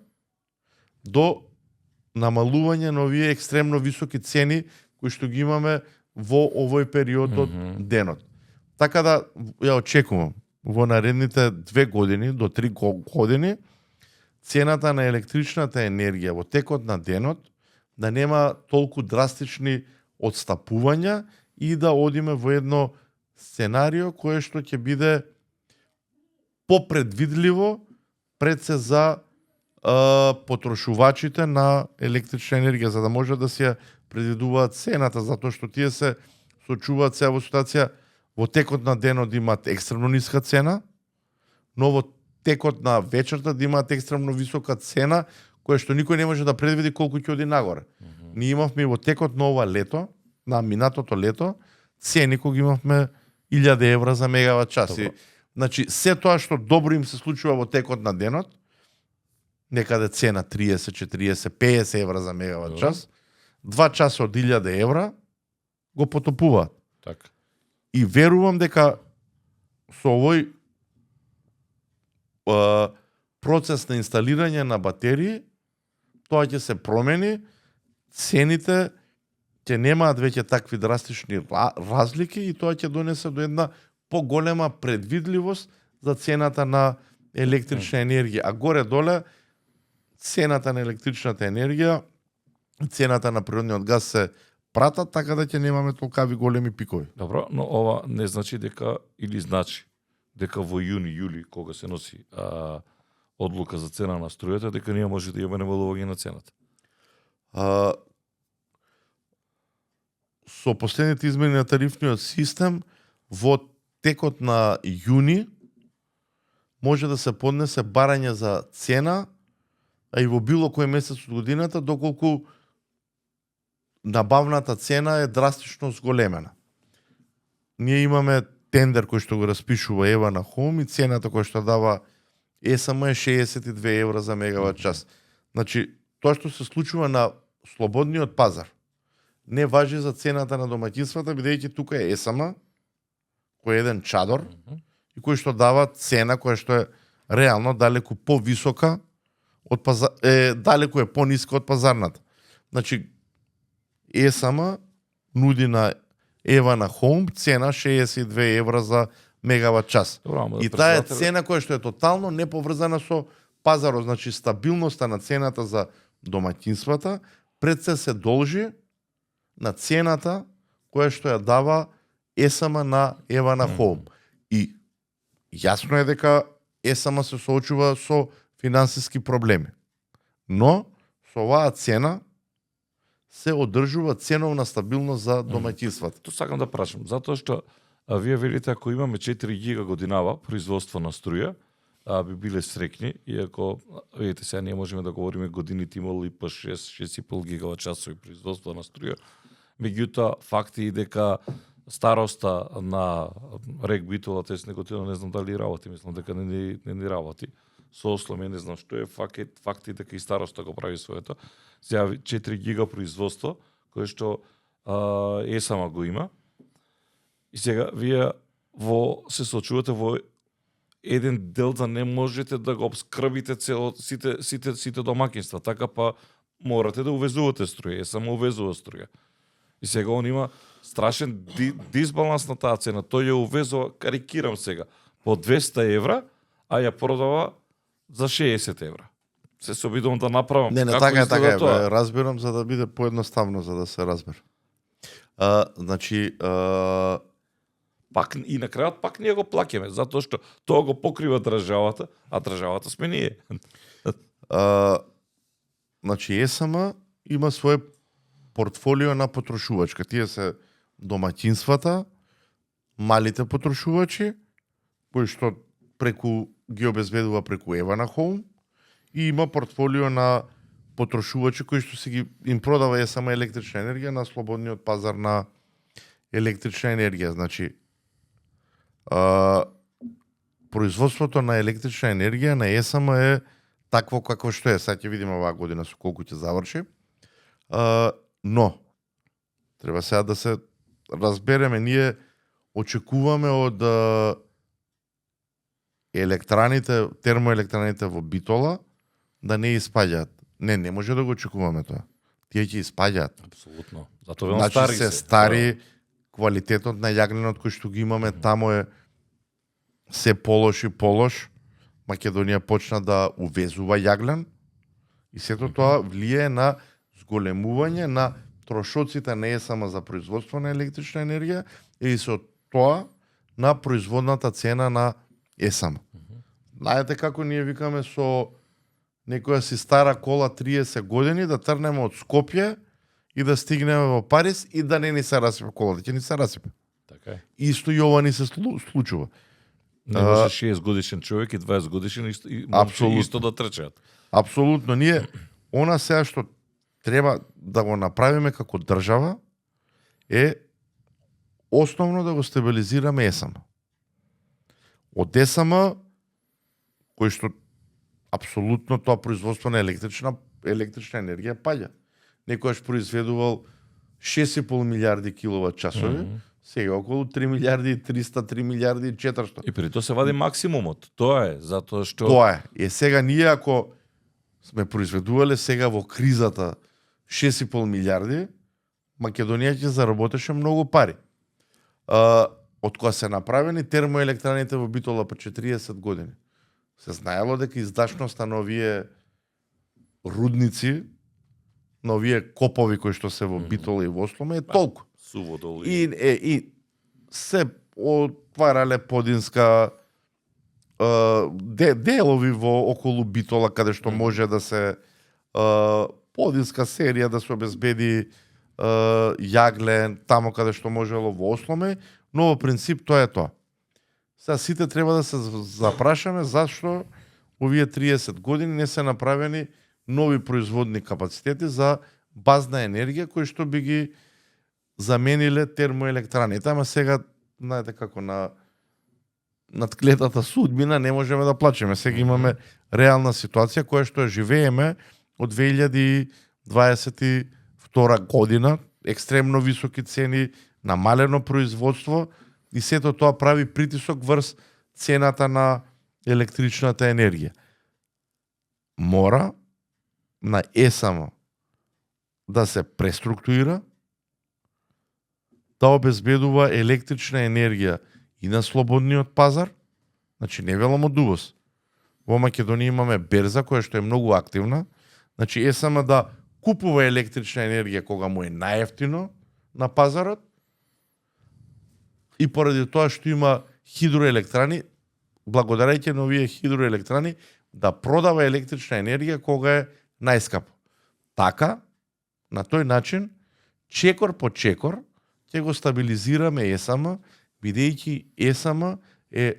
до намалување на овие екстремно високи цени кои што ги имаме во овој период од денот. Така да ја очекувам во наредните 2 години до 3 години цената на електричната енергија во текот на денот да нема толку драстични одстапувања и да одиме во едно сценарио кое што ќе биде попредвидливо пред се за потрошувачите на електрична енергија, за да може да се предвидуваат цената, затоа што тие се сочуваат сега во ситуација во текот на денот имаат екстремно ниска цена, но во текот на вечерта да имаат екстремно висока цена, која што никој не може да предвиди колку ќе оди нагоре. Ние имавме во текот на ова лето, на минатото лето, цени кои имавме 1000 евра за мегават час. Значи, се тоа што добро им се случува во текот на денот, некаде цена 30, 40, 50 евра за мегават час, 2 часа од 1000 евра го потопуваат. Така. И верувам дека со овој процес на инсталирање на батерии, тоа ќе се промени, цените ќе немаат веќе такви драстични разлики и тоа ќе донесе до една поголема предвидливост за цената на електрична енергија. А горе-доле, цената на електричната енергија, цената на природниот газ се пратат, така да ќе немаме толкави големи пикови. Добро, но ова не значи дека, или значи дека во јуни, јули, кога се носи одлука за цена на струјата, дека ние може да имаме намалување на цената. Со последните измени на тарифниот систем, во текот на јуни може да се поднесе барање за цена, а и во било кој месец од годината, доколку набавната цена е драстично зголемена. Ние имаме тендер кој што го распишува Евана Хоум и цената која што дава ЕСМ е 62 евра за мегават час. Значи, тоа што се случува на слободниот пазар не важи за цената на домаќинствата, бидејќи тука е ЕСМ, кој е еден чадор, и кој што дава цена која што е реално далеку повисока од далеку е пониска од пазарната. Значи, ЕСМ нуди на Евана Хоум цена 62 евра за мегават час. Добро, и таа е цена која што е тотално неповрзана со пазарот, значи стабилноста на цената за домаќинствата пред се должи на цената која што ја дава ЕСМ на Евана Хоум. И јасно е дека ЕСМ се соочува со финансиски проблеми. Но со оваа цена се одржува ценовна стабилност за домаќинствата. Тоа сакам да прашам, затоа што вие велите ако имаме 4 гига годинава производство на струја, би биле срекни, иако видите сега ние можеме да говориме годините имало и по 6,5 гигават часови производство на струја. Меѓутоа факти и дека староста на Рек Битола Теснеготино не знам дали работи, мислам дека не работи. Со Осломе не знам што е факти дека и староста го прави своето. Сега 4 гига производство кое што ЕСАМА го има. И сега вие се соочувате во еден дел да не можете да го обскрбите сите домаќинства, така па морате да увезувате струја, само увезува струја. И сега он има страшен дисбаланс на таа цена. Тој ја увезува, карикирам сега, по 200 евра, а ја продава за 60 евра. се обидувам да направам. Не, Како така изгледа е, тоа? разбирам за да биде поедноставно за да се разбере. Значи, Пак и на крајот пак ние го плаќаме, затоа што тоа го покрива државата, а државата сме ние. значи ЕСМ има свое портфолио на потрошувачка. Тие се домаќинствата, малите потрошувачи, кои што ги обезбедува преку Евана Хоум, и има портфолио на потрошувачи кои што им продава ЕСМ електрична енергија на слободниот пазар на електрична енергија. Значи, производството на електрична енергија на ЕСМ е такво какво што е. Сега ќе видиме оваа година со колку ќе заврши. Но треба сега да се разбереме, ние очекуваме од термоелектраните во Битола да не испаѓаат. Не може да го очекуваме тоа. Тие ќе испаѓаат. Апсолутно. Затоа Значи стари се стари, квалитетот на јагненот кој што ги имаме таму е се полош и полош. Македонија почна да увезува јаглен и сето тоа влијае на зголемување на трошоците не е само за производство на електрична енергија и со тоа на производната цена на ЕСМ. Знаете како ние викаме со некоја си стара кола 30 години да трнеме од Скопје и да стигнеме во Париз и да не ни се расипе колата, ќе ни се расипе. Така е. Исто и ова ни се случува. Не може 6 годишен човек и 20 годишен исто да трчаат. Апсолутно. Ние, она сега што треба да го направиме како држава е основно да го стабилизираме ЕСМ. Од ЕСМ, кој што апсолутно тоа производство на електрична енергија паѓа. Некојаш произведувал 6,5 милиарди киловат часови, сега околу 3 милиарди и 300, 3 милиарди и 400. И при тоа се вади максимумот. Тоа е, затоа што... Тоа е. Сега ние ако сме произведувале сега во кризата 6,5 милиарди, Македонија ќе заработеше многу пари. Од кога се направени термоелектраните во Битола по 40 години. Се знаело дека издашноста на овие рудници, на овие копови кои што се во Битола и во Осломе е толку. Суводол И се отварале подинска делови во околу Битола каде што може да се подинска серија да се обезбеди јаглен таму каде што можело во Осломе, но во принцип тоа е тоа. Сега сите треба да се запрашаме зашто овие 30 години не се направени нови производни капацитети за базна енергија кои што би ги замениле термоелектраните. Ама сега, знаете како на надклетата судбина не можеме да плачеме. Сега имаме реална ситуација која што живееме од 2022 година, екстремно високи цени, намалено производство и сето тоа прави притисок врз цената на електричната енергија. Мора на ЕСМ да се преструктурира, да обезбедува електрична енергија и на слободниот пазар, значи не велам од увоз. Во Македонија имаме берза која што е многу активна, значи ЕСМ да купува електрична енергија кога му е најевтино на пазарот и поради тоа што има хидроелектрани, благодарејќи на овие хидроелектрани, да продава електрична енергија кога е најскапо. Така, на тој начин, чекор по чекор, ќе го стабилизираме ЕСМ, бидејќи ЕСМ е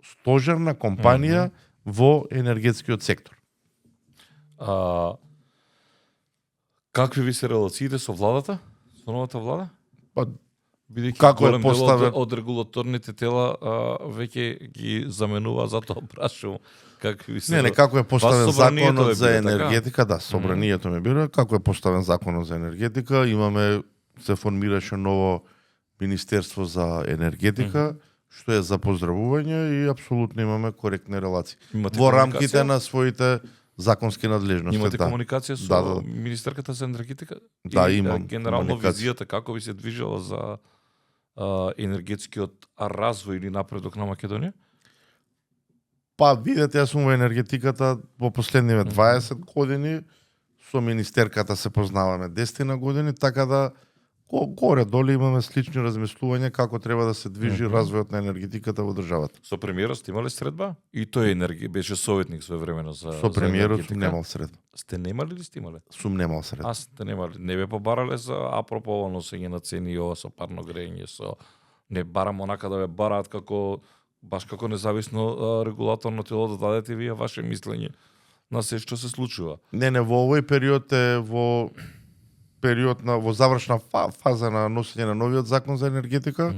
стожерна компанија во енергетскиот сектор. Какви ви се релациите со владата? Со новата влада? Па, бидејќи како е голем дел поставен од регулаторните тела веќе ги заменува, затоа прашувам какви ви се... Не, како е поставен законот за бира, енергетика, да, собранието ме бира, како е поставен законот за енергетика, се формираше ново Министерство за енергетика, што е за поздравување и апсолутно имаме коректни релации. Во рамките на своите законски надлежности. Имате комуникација со министерката за енергетика? Да, и, имам генерално визијата како би се движела за енергетскиот развој или напредок на Македонија? Па, видете, јас сум во енергетиката во последниве 20 години, со министерката се познаваме 10 години, така да горе-долу имаме слични размислувања како треба да се движи развојот на енергетиката во државата. Со премиерот сте имале средба? И тој беше советник своевремено за Со премиерот енергетика. сум немал средба. Сте немали или сте имале? Сум немал средба. Аз сте немали. Не бе побарале за апропо ова носење на цени и ова со парно грејење, со не барам онака да бе бараат како баш како независно регулаторно тело да дадете вие ваше мислење на се што се случува. Не, во овој период е во завршна фаза на носење на новиот закон за енергетика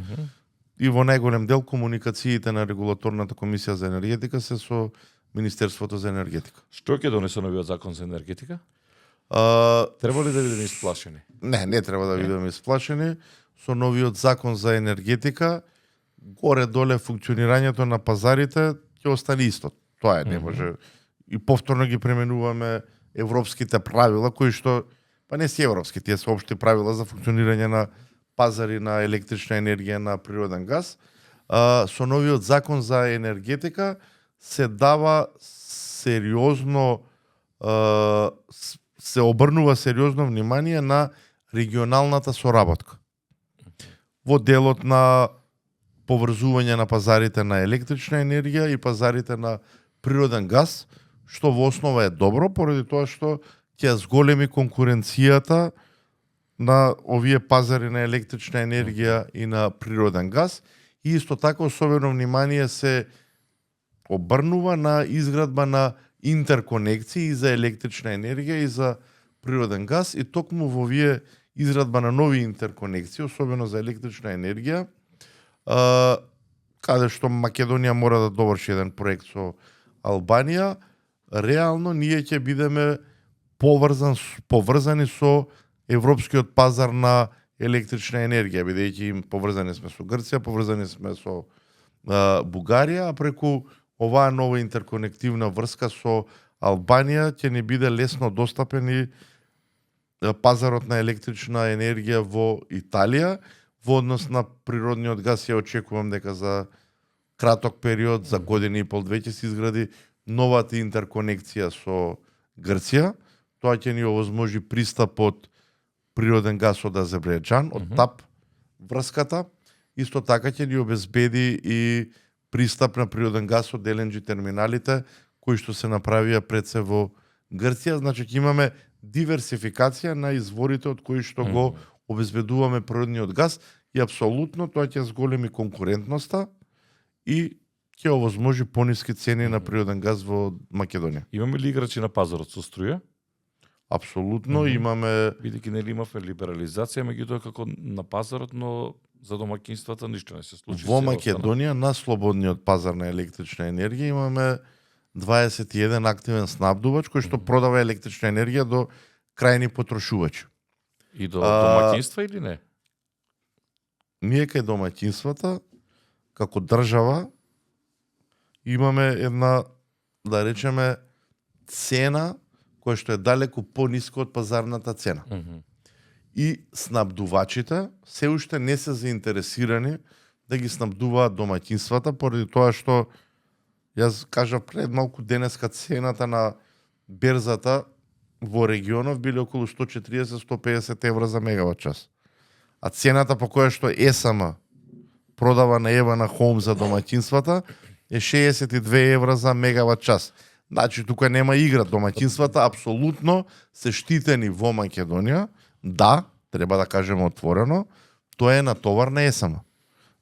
и во најголем дел комуникациите на регулаторната комисија за енергетика се со Министерството за енергетика. Што ќе донесе новиот закон за енергетика? Треба ли да бидеме исплашени? Не треба да бидеме исплашени. Со новиот закон за енергетика горе-доле функционирањето на пазарите ќе остане исто. Тоа не може. И повторно ги пременуваме европските правила кои што па не се европски, тие се општи правила за функционирање на пазари на електрична енергија, на природен газ. Со новиот закон за енергетика се дава сериозно се обрнува сериозно внимание на регионалната соработка. Во делот на поврзување на пазарите на електрична енергија и пазарите на природен газ, што во основа е добро, поради тоа што ќе зголеми конкуренцијата на овие пазари на електрична енергија и на природен газ. И исто така особено внимание се обрнува на изградба на интерконекции за електрична енергија и за природен газ. И токму во овие изградба на нови интерконекции, особено за електрична енергија, каде што Македонија мора да доврши еден проект со Албанија, реално ние ќе бидеме поврзани со европскиот пазар на електрична енергија, бидејќи им поврзани сме со Грција, поврзани сме со Бугарија, а преку оваа нова интерконективна врска со Албанија ќе ни биде лесно достапен и пазарот на електрична енергија во Италија. Во однос на природниот газ ја очекувам дека за краток период, за година и пол, две ќе се изгради новата интерконекција со Грција. Тоа ќе ни овозможи пристап од природен газ од Азербејџан, од ТАП врската. Исто така ќе ни обезбеди и пристап на природен газ од ЛНГ терминалите, кои што се направија пред се во Грција. Значи ќе имаме диверсификација на изворите од кои што го обезбедуваме природниот газ и апсолутно тоа ќе зголеми конкурентноста и ќе овозможи пониски цени на природен газ во Македонија. Имаме ли играчи на пазарот со струја? Апсолутно имаме. Бидејќи нели имавме либерализација, меѓутоа како на пазарот, но за домаќинствата ништо не се случи. Во Македонија на слободниот пазар на електрична енергија имаме 21 активен снабдувач кој што продава електрична енергија до крајни потрошувачи. И до домаќинства или не? Ние кај домаќинствата како држава имаме една, да речеме, цена која што е далеку пониска од пазарната цена. И снабдувачите се уште не се заинтересирани да ги снабдуваат домаќинствата, поради тоа што јас кажав пред малку денеска цената на берзата во регионов биле околу 140-150 евра за мегават час. А цената по која што ЕСМ продава на Евана Хоум за домаќинствата е 62 евра за мегават час. Значи, тука нема игра. Домаќинствата апсолутно се штитени во Македонија. Да, треба да кажеме отворено, тоа е натовар на ЕСМ.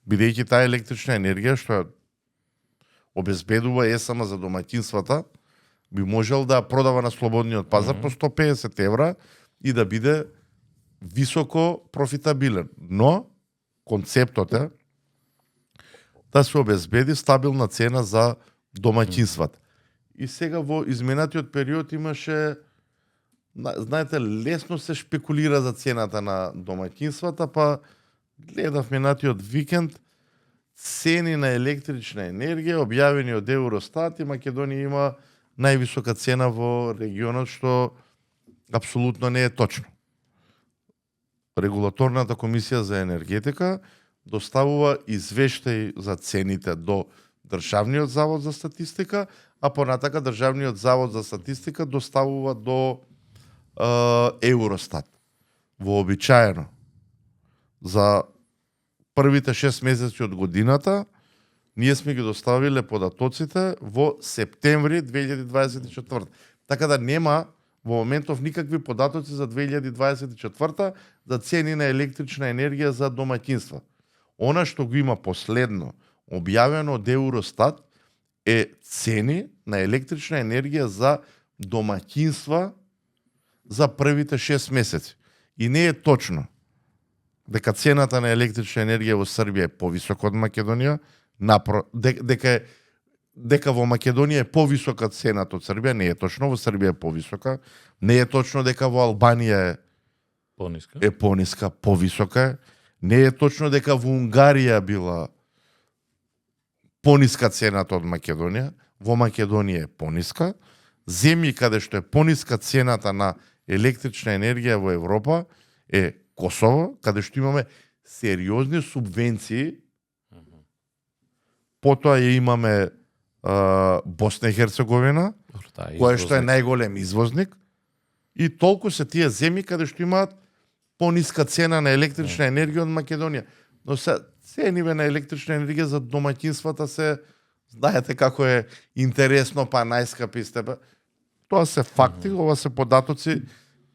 Бидејќи таа електрична енергија што ја обезбедува ЕСМ за домаќинствата, би можел да продава на слободниот пазар по 150 евра и да биде високо профитабилен. Но концептот е да се обезбеди стабилна цена за домаќинствата. И сега во изминатиот период имаше, знаете, лесно се шпекулира за цената на домаќинствата, па гледав минатиот викенд цени на електрична енергија објавени од Евростат и Македонија има највисока цена во регионот, што апсолутно не е точно. Регулаторната комисија за енергетика доставува извештај за цените до Државниот завод за статистика, а понатака Државниот завод за статистика доставува до Евростат. Вообичаено за првите 6 месеци од годината ние сме ги доставиле податоците во септември 2024. Така да нема во моментов никакви податоци за 2024 за цени на електрична енергија за домаќинства. Она што го има последно објавено од Евростат е цени на електрична енергија за домаќинства за првите 6 месеци. И не е точно дека цената на електрична енергија во Србија е повисока од Македонија, дека во Македонија е повисока цената од Србија, не е точно, во Србија е повисока. Не е точно дека во Албанија е пониска, повисока е. Не е точно дека во Унгарија била пониска цената од Македонија, во Македонија е пониска. Земји каде што е пониска цената на електрична енергија во Европа е Косово, каде што имаме сериозни субвенции. Потоа ја имаме Босна и Херцеговина, која што е најголем извозник, и толку се тие земји каде што имаат пониска цена на електрична енергија од Македонија. Но цениве на електрична енергија за домаќинствата се, знаете како е интересно, па најскапи сте. Тоа се факти, ова се податоци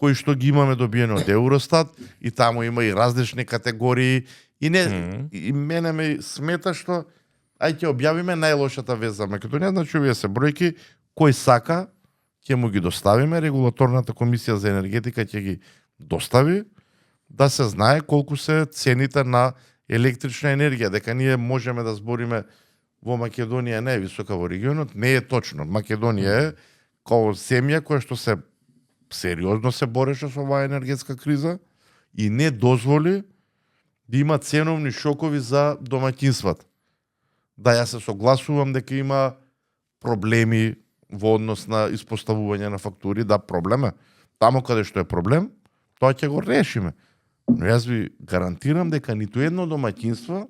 кои што ги имаме добиени од Евростат, и таму има и различни категории, и не и мене ме смета што ќе објавиме најлошата вест за Македонија, значи овие се бројки, кој сака ќе му ги доставиме, регулаторната комисија за енергетика ќе ги достави, да се знае колку се цените на електрична енергија, дека ние можеме да збориме во Македонија највисока во регионот, не е точно. Македонија е како земја која што се сериозно се бореше со оваа енергетска криза и не дозволи да има ценовни шокови за домаќинствата. Да, јас се согласувам дека има проблеми во однос на испоставување на фактури, да, проблем е. Таму каде што е проблем, тоа ќе го решиме. Но јас ви гарантирам дека ниту едно домаќинство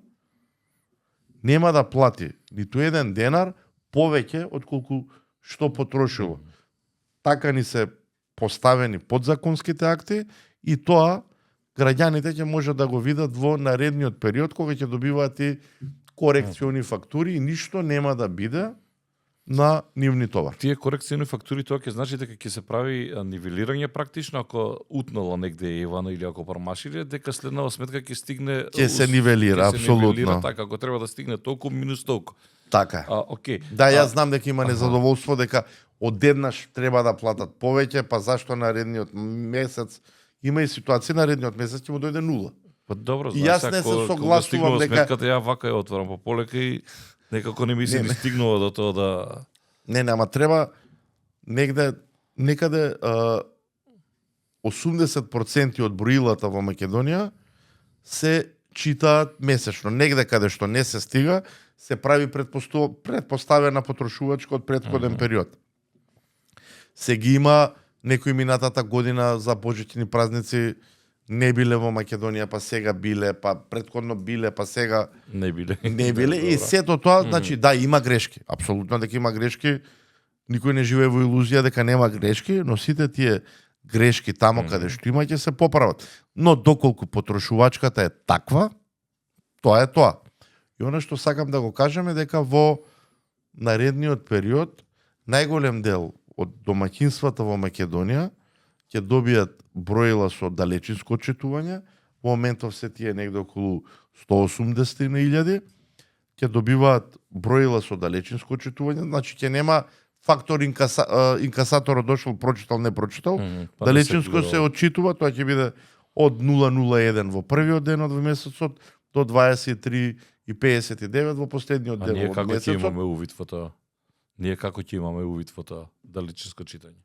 нема да плати ниту еден денар повеќе од колку што потрошило. Така ни се поставени подзаконските акти и тоа граѓаните ќе можат да го видат во наредниот период кога ќе добиваат и корекциони фактури и ништо нема да биде на нивни товар. Тие корекциони фактури тоа ќе значи дека ќе се прави нивелирање практично ако утнала негде Евана или ако промашиле, дека следнава сметка ќе стигне Ќе се нивелира апсолутно. Така, ако треба да стигне толку минус толку. Така. Окей. Да, јас знам дека има незадоволство дека одеднаш треба да платат повеќе, па зашто наредниот месец има и ситуација наредниот месец ќе му дојде нула. Па добро, и јас не се согласувам дека сметката ја вака ја отворам по полека и некако не ми се ни стигнува до тоа да ама треба некаде 80% од броилата во Македонија се читаат месечно. Негде каде што не се стига, се прави предпоставена потрошувачка од претходен период. Се ги има некои минатата година за божични празници не биле во Македонија, па сега биле, па претходно биле, па сега не биле. И сето тоа, значи да, има грешки. Апсолутно дека има грешки. Никој не живее во илузија дека нема грешки, но сите тие грешки тамо каде што има ќе се поправат. Но доколку потрошувачката е таква, тоа е тоа. И она што сакам да го кажам е дека во наредниот период најголем дел од домаќинствата во Македонија ќе добијат броила со далечинско отчитување. Во моментов се тие негде околу 180.000 ќе добиваат броила со далечинско отчитување, значи ќе нема фактор инкасаторот дошол, прочитал, не прочитал. Далечинско се отчитува, тоа ќе биде од 0,01 во првиот ден од месецот до 23,59 во последниот ден од месецот. А ние како ќе имаме увид во тоа? Ние како ќе имаме увид во тоа далечинско читање?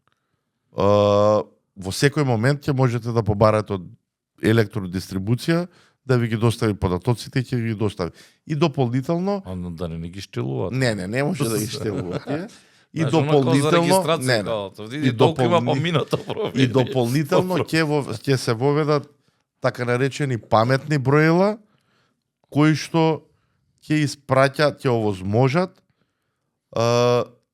Во секој момент ќе можете да побарате од електродистрибуција да ви ги достави податоците и ќе ги достави. И дополнително... Да не ги штелуваат? Не може да ги штелуваат. И дополнително ќе се воведат така наречени паметни броила кои што ќе испраќаат, ќе овозможат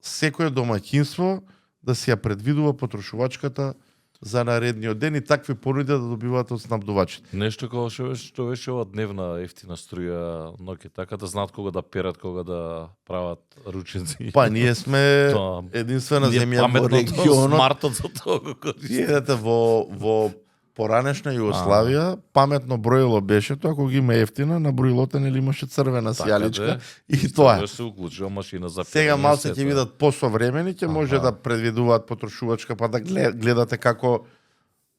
секое домаќинство да си ја предвидува потрошувачката за наредниот ден и такви понуди да добиваат од снабдувачите. Нешто како што беше ова дневна ефтина струја ноќе, така да знаат кога да перат, кога да прават рученци. Па ние сме Тоа, единствена Ние земја во паметното, регионот. смартот за тоа го користи. Видете, во поранешна Југославија паметно броило беше тоа, кога има ефтина, на броилото нели имаше црвена Така сјаличка де. и тоа е. Тогаш се уклучува машина за Сега перење, малце се ќе тоа. видат посовремени, ќе може Аха. да предвидуваат потрошувачка, па да гледате како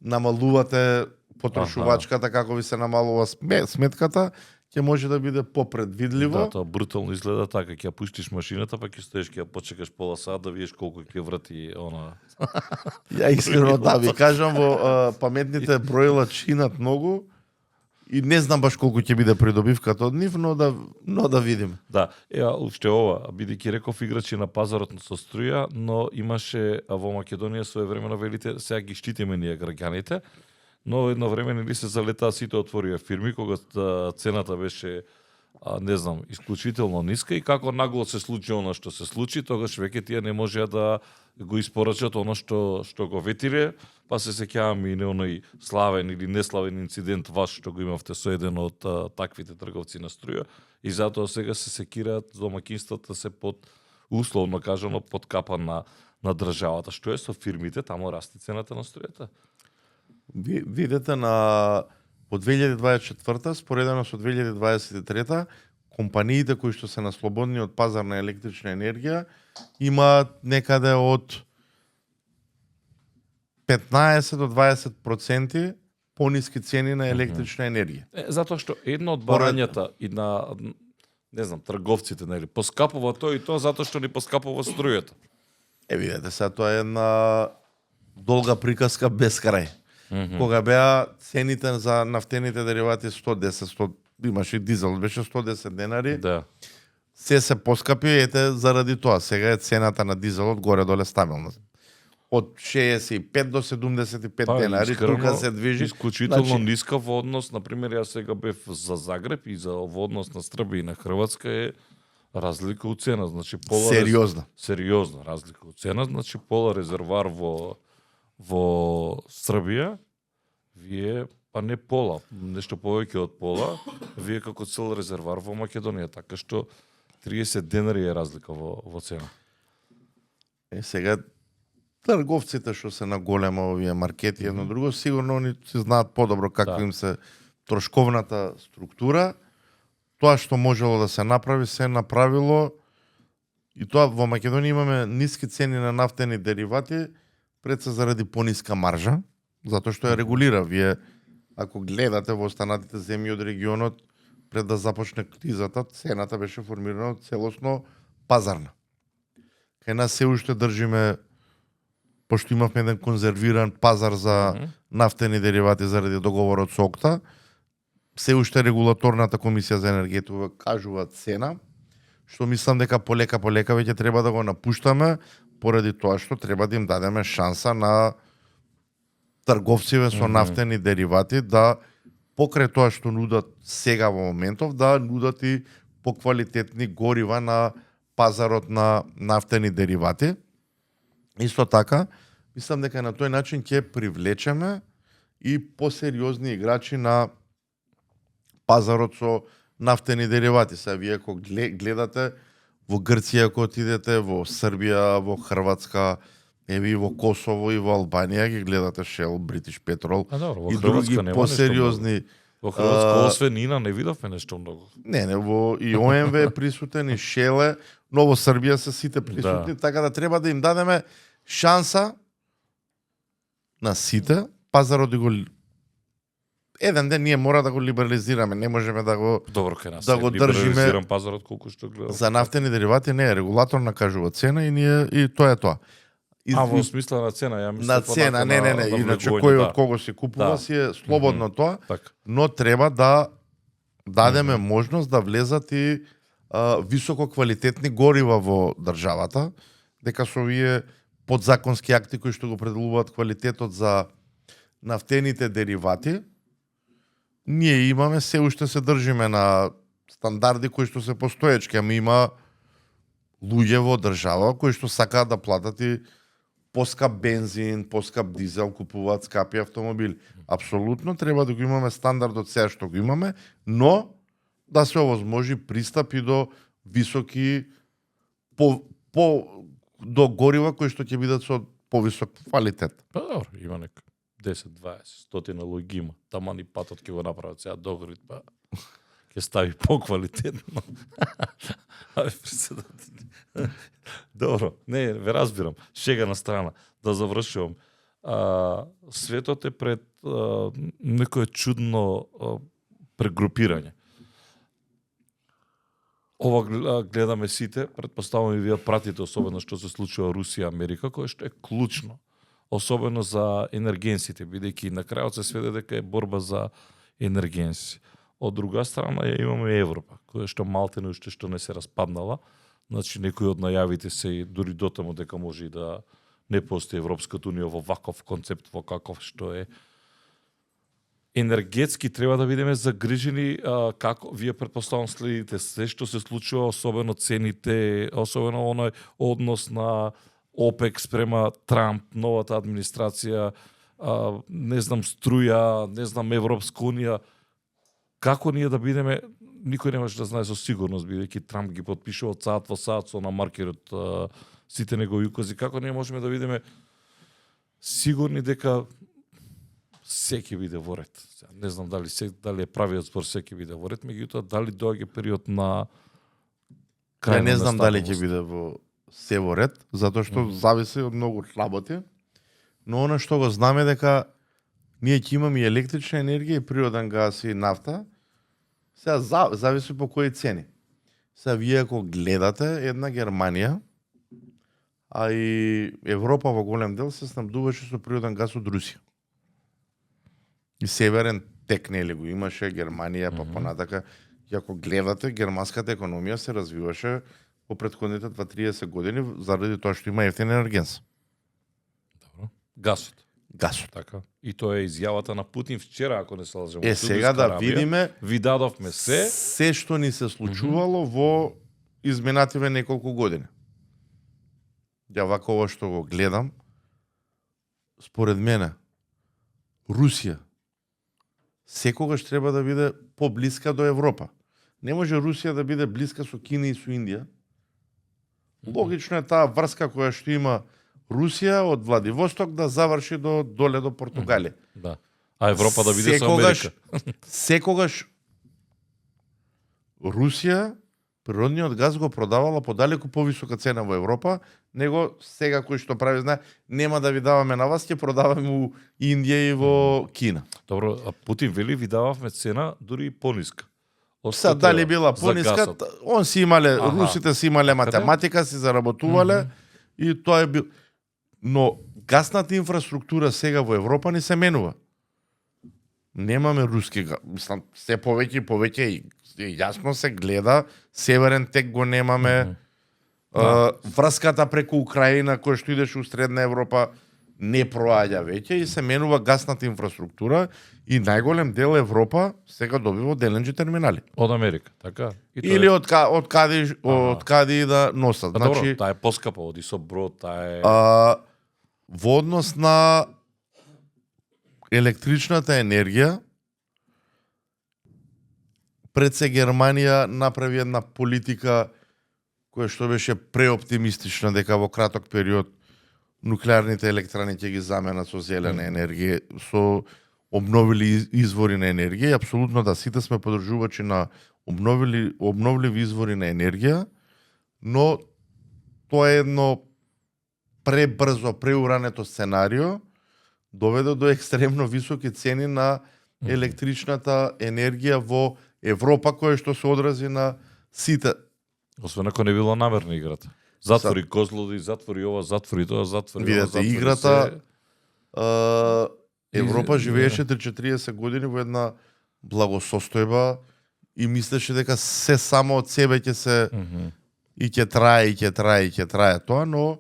намалувате потрошувачката, како ви се намалува сметката, ќе може да биде попредвидливо. Да, тоа брутално изгледа така, ќе ја пуштиш машината, па ќе стоиш, ќе ја почекаш пола сат да видиш колку ќе врати она. Ја искрено да ви кажам, во паметните броила чинат многу и не знам баш колку ќе биде придобивката од нив, но да видиме. Да, уште ова, бидејќи реков играчи на пазарот со струја, но имаше во Македонија своевремено велите, сега ги штитиме ние граѓаните, но едно време нели се залетаа сите отворија фирми кога цената беше не знам, исклучително ниска и како нагло се случи она што се случи, тогаш веќе тие не можеа да го испорачат оно што го ветиле, па се сеќавам и на оној славен или неславен инцидент ваш што го имавте со еден од таквите трговци на струја и затоа сега се секираат домаќинствата се под условно кажано под капа на државата. Што е со фирмите, таму расте цената на струјата? Видете на во 2024 споредено со 2023 компаниите кои што се на слободниот пазар на електрична енергија имаат некаде од 15 до 20% пониски цени на електрична енергија. Затоа што едно од барањата и на не знам, трговците, нели, поскапува тоа и тоа затоа што ни поскапува струјата. Видете, сега тоа е една долга приказка без крај. Кога беа цените за нафтените деривати 110, имаше дизел, беше 110 денари, Да. се поскапи, ете, заради тоа. Сега е цената на дизелот горе-доле стабилна. Од 65 до 75 денари, тука се движи. Исклучително Значи, ниска во однос, например, јас сега бев за Загреб и за во однос на Србија и на Хрватска е разлика у цена, значи пола сериозна. сериозна разлика у цена, значи пола резервар во Србија, вие, па не пола, нешто повеќе од пола, вие како цел резервар во Македонија, така што 30 денари е разлика во цена. Сега трговците што се на голема овие маркети едно друго, сигурно они се знаат подобро каква Да. им се трошковната структура. Тоа што можело да се направи, се направило. И тоа во Македонија имаме ниски цени на нафтени деривати, пред се заради пониска маржа, затоа што ја регулира. Вие, ако гледате во останатите земји од регионот, пред да започне кризата, цената беше формирана целосно пазарна. Кај нас се уште држиме, пошто имавме еден конзервиран пазар за нафтени деривати заради договорот со ОКТА, се уште регулаторната комисија за енергетика кажува цена, што мислам дека полека веќе треба да го напуштаме, поради тоа што треба да им дадеме шанса на трговците со нафтени деривати да покрај тоа што нудат сега во моментов, да нудат и поквалитетни горива на пазарот на нафтени деривати. Исто така, мислам дека на тој начин ќе привлечеме и посериозни играчи на пазарот со нафтени деривати. Сега вие ако гледате во Грција, ако отидете во Србија, во Хрватска, и во Косово и во Албанија ги гледате Shell, British Petrol и други посериозни. Во Хрватска освен Ина не видовме нешто многу. Не, во и ОМВ е присутен, и Shell е, но во Србија се сите присутни, така да треба да им дадеме шанса на сите, пазарот да го еден ден ние мора да го либерализираме, не можеме да го Добро кај нас. да го држиме пазарот колку што гледам. за нафтени деривати, не е регулатор накажува цена и ние и тоа е тоа. Во смисла на цена, ја мислам на цена, не, иначе кој од кого се купува си е слободно тоа, но треба да дадеме можност да влезат и високо квалитетни горива во државата, дека со овие подзаконски акти кои што го определуваат квалитетот за нафтените деривати, ние имаме, се уште се држиме на стандарди кои што се постоечки, ама има луѓе во држава кои што сакаат да платат и поскап бензин, поскап дизел, купуваат скапи автомобили. Апсолутно треба да го имаме стандард од сега што го имаме, но да се овозможи пристап и до високи до горива кои што ќе бидат со повисок квалитет. Па добро, има нека 10, 20, 100 луѓе има. Таман и патот ќе го направат сега догорит, па ќе стави поквалитетно. Ајде, председател. Добро, не, ве разбирам. Шега на страна. Да завршувам. Светот е пред некое чудно прегрупирање. Ова гледаме сите, предпоставувам и вие пратите, особено што се случува Русија, Америка, кое што е клучно, особено за енергенсите, бидејќи на крајот се сведе дека е борба за енергенси. Од друга страна ја имаме Европа, која што малтене уште што не се распаднала. Значи некои од најавите се и дури дотаму дека може и да не постои Европската унија во ваков концепт, во каков што е. Енергетски треба да бидеме загрижени, како вие предпоставам следите се што се случува, особено цените, особено оној однос на ОПЕК спрема Трамп, новата администрација, не знам струја, не знам Европска унија. Како ние да бидеме, никој не може да знае со сигурност, бидејќи Трамп ги потпишува од саат во саат со на маркерот сите негови укази. Како ние можеме да бидеме сигурни дека се ќе биде во ред? Не знам дали е правиот збор се ќе биде во ред, меѓутоа дали доаѓа период на крај. Ја не знам дали ќе биде се во ред, затоа што зависи од многу работи. Но она што го знаме дека ние ќе имаме и електрична енергија, и природен газ и нафта. Сега зависи по кои цени. Сега вие ако гледате една Германија, а и Европа во голем дел се снабдуваше со природен газ од Русија. И северен тек нели го имаше Германија, па понатака. И ако гледате, германската економија се развиваше во претходните 20-30 години заради тоа што има ефтин енергенс. Добро. Гасот. Гасот. Така. И тоа е изјавата на Путин вчера, ако не се лажам. Сега да видиме, ви дадовме се што ни се случувало во изминативе неколку години. Ја вака ова што го гледам, според мене, Русија секогаш треба да биде поблиска до Европа. Не може Русија да биде блиска со Кина и со Индија. Логично е таа врска која што има Русија од Владивосток да заврши доле до Португалија. Да. А Европа да биде со Америка. Секогаш Русија природниот газ го продавала по далеку повисока цена во Европа, него сега кој што прави знае, нема да ви даваме на вас, ќе продаваме у Индија и во Кина. Добро, а Путин вели ви дававме цена дури и пониска. Са дали била пониска, он си имале, русите си имале математика, си заработувале и тоа е бил. Но гасната инфраструктура сега во Европа не се менува. Немаме руски газ, мислам, се повеќе и повеќе и јасно се гледа, северен тек го немаме, врската преку Украина која што идеше у Средна Европа не проаѓа веќе и се менува гасната инфраструктура и најголем дел Европа сега добива од LNG терминали. Од Америка, така? Или од каде да носат. Значи, значи, таа е поскапа, оди со брод, таа е... во однос на електричната енергија, пред се Германија направи една политика која што беше преоптимистична дека во краток период нуклеарните електрани ќе ги заменат со зелена енергија, со обновили извори на енергија. И апсолутно да, сите сме поддржувачи на обновливи извори на енергија, но тоа е едно пребрзо, преурането сценарио, доведе до екстремно високи цени на електричната енергија во Европа, која што се одрази на сите. Освен ако не било намерна играта. Затвори Козлоди, затвори ова, затвори тоа, затвори видете, ова, затвори играта, Европа живееше 30-40 години во една благосостојба и мислеше дека се само од себе ќе се и ќе трае тоа, но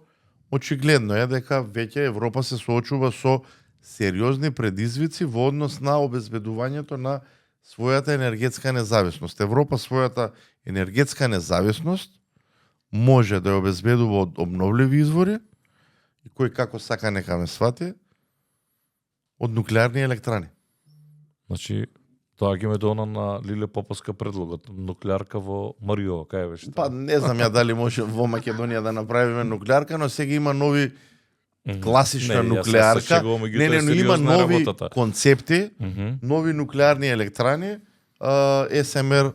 очигледно е дека веќе Европа се соочува со сериозни предизвици во однос на обезбедувањето на својата енергетска независност. Европа својата енергетска независност може да ја обезбедува од обновливи извори и кој како сака нека ме свати од нуклеарни електрани. Значи, доаѓаме до она на Лиле Поповска предлогот, нуклеарка во Мариово, кај беше? Па не знам ја дали може во Македонија да направиме нуклеарка, но сега има нови класична нуклеарка. Не, но има нови работата. концепти, нови нуклеарни електрани, SMR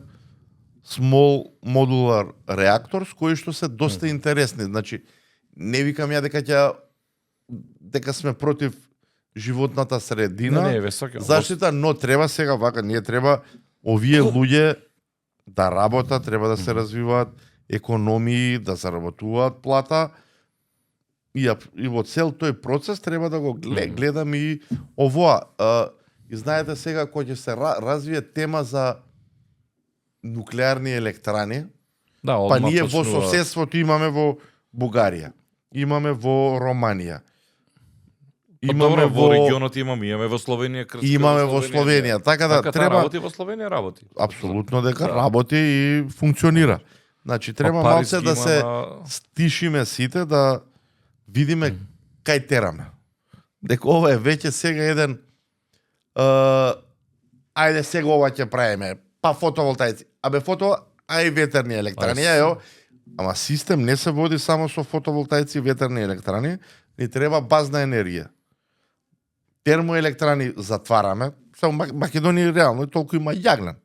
Small Modular Reactors, кои што се доста интересни. Значи, не викам ја дека сме против животната средина, заштита, но треба сега вака, ние треба овие луѓе да работат, треба да се развиваат економии, да заработуваат плата, и во цел тој процес треба да го гледам и овоа. И знаете сега кој ќе се развие тема за нуклеарни електрани, па ние во соседството имаме во Бугарија, имаме во Романија, имаме во регионот имаме во Словенија, имаме во Словенија, така да треба работи во Словенија работи. Апсолутно дека работи и функционира. Значи треба малце да се стишиме сите, да видиме кај тераме. Дека ова е веќе сега еден ајде сега ова ќе правиме, па фотоволтаици. Абе ај ветерни електрани, ама систем не се води само со фотоволтаици и ветерни електрани, ни треба базна енергија. Термоелектрани затвараме, само Македонија реално толку има јаглен.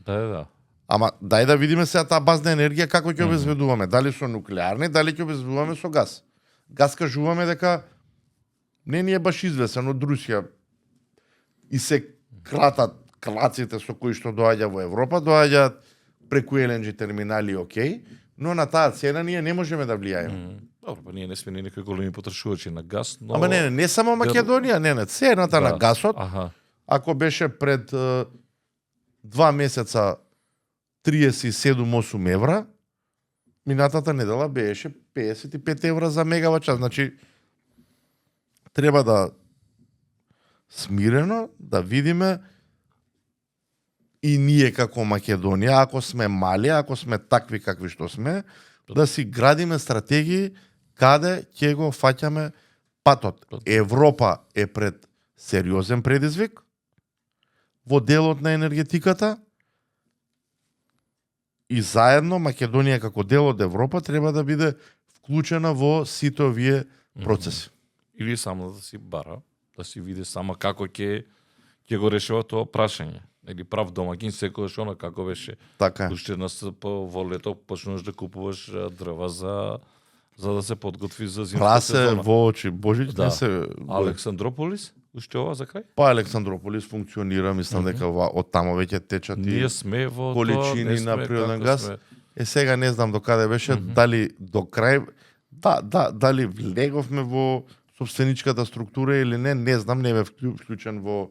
Да. Ама дај да видиме сега таа базна енергија како ќе обезбедуваме, дали со нуклеарни, дали ќе обезбедуваме со газ. Газ кажуваме дека не ни е баш известен од Русија и се кратат клаците со кои што доаѓа во Европа, доаѓаат преку LNG терминали, окей, но на таа цена ние не можеме да влијаеме. Добро, па ние не сме ни некои големи потрошувачи на газ, но... Ама не само Македонија, не, цената на газот, ако беше пред 2 месеца 37-8 евра, минатата недела беше 55 евра за мегават час. Значи, треба да смирено да видиме и ние како Македонија, ако сме мали, ако сме такви какви што сме, да си градиме стратегии каде ќе го фаќаме патот. Европа е пред сериозен предизвик во делот на енергетиката и заедно Македонија како дел од Европа треба да биде вклучена во сите овие процеси. Или само да си бара, да си види сама како ќе го решава тоа прашање. Или прав домакин секогаш она како беше. Така. Уште во лето почнуваш да купуваш дрва за да се подготви за зимската сезона. Прасе во очи, Божич не се... Александрополис, уште ова за крај? Па Александрополис функционира, мислам дека од тамо веќе течат ние сме во количини тоа, на природен газ. Сме. Сега не знам до каде беше, дали до крај, дали влеговме во собственичката структура или не знам, не бе вклучен во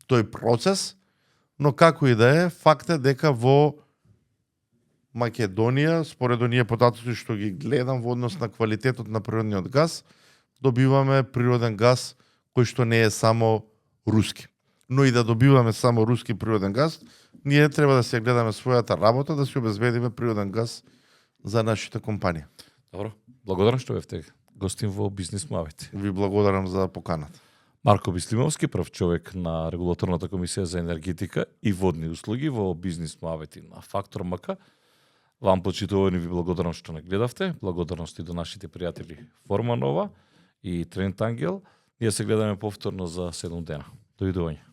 тој процес, но како и да е, факт е дека во Македонија, според оние податоци што ги гледам во однос на квалитетот на природниот газ, добиваме природен газ кој што не е само руски. Но и да добиваме само руски природен газ, ние треба да се гледаме својата работа, да си обезбедиме природен газ за нашите компании. Добро, благодарам што бевте гостин во Бизнис Муавет. Ви благодарам за поканата. Марко Бислимовски, прв човек на Регулаторната комисија за енергетика и водни услуги во Бизнис Муавет на Фактор МК. Вам, почитувани, ви благодарам што не гледавте. Благодарности до нашите пријатели Форманова и Трент Ангел. Ние се гледаме повторно за 7 дена. Довидување.